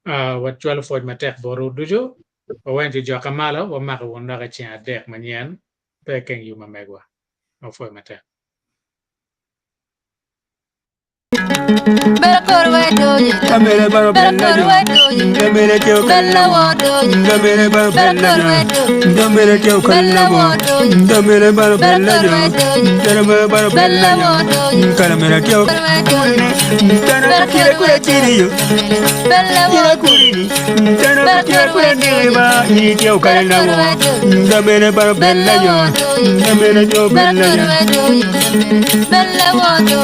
A: Uh, wacwalo pwoc matek botwu ducu. Wawenyo ci joka malo, wamako wun dok i ceng adek manyen, pe keng yub ma megwa. Wapwoyo matek.
B: Bella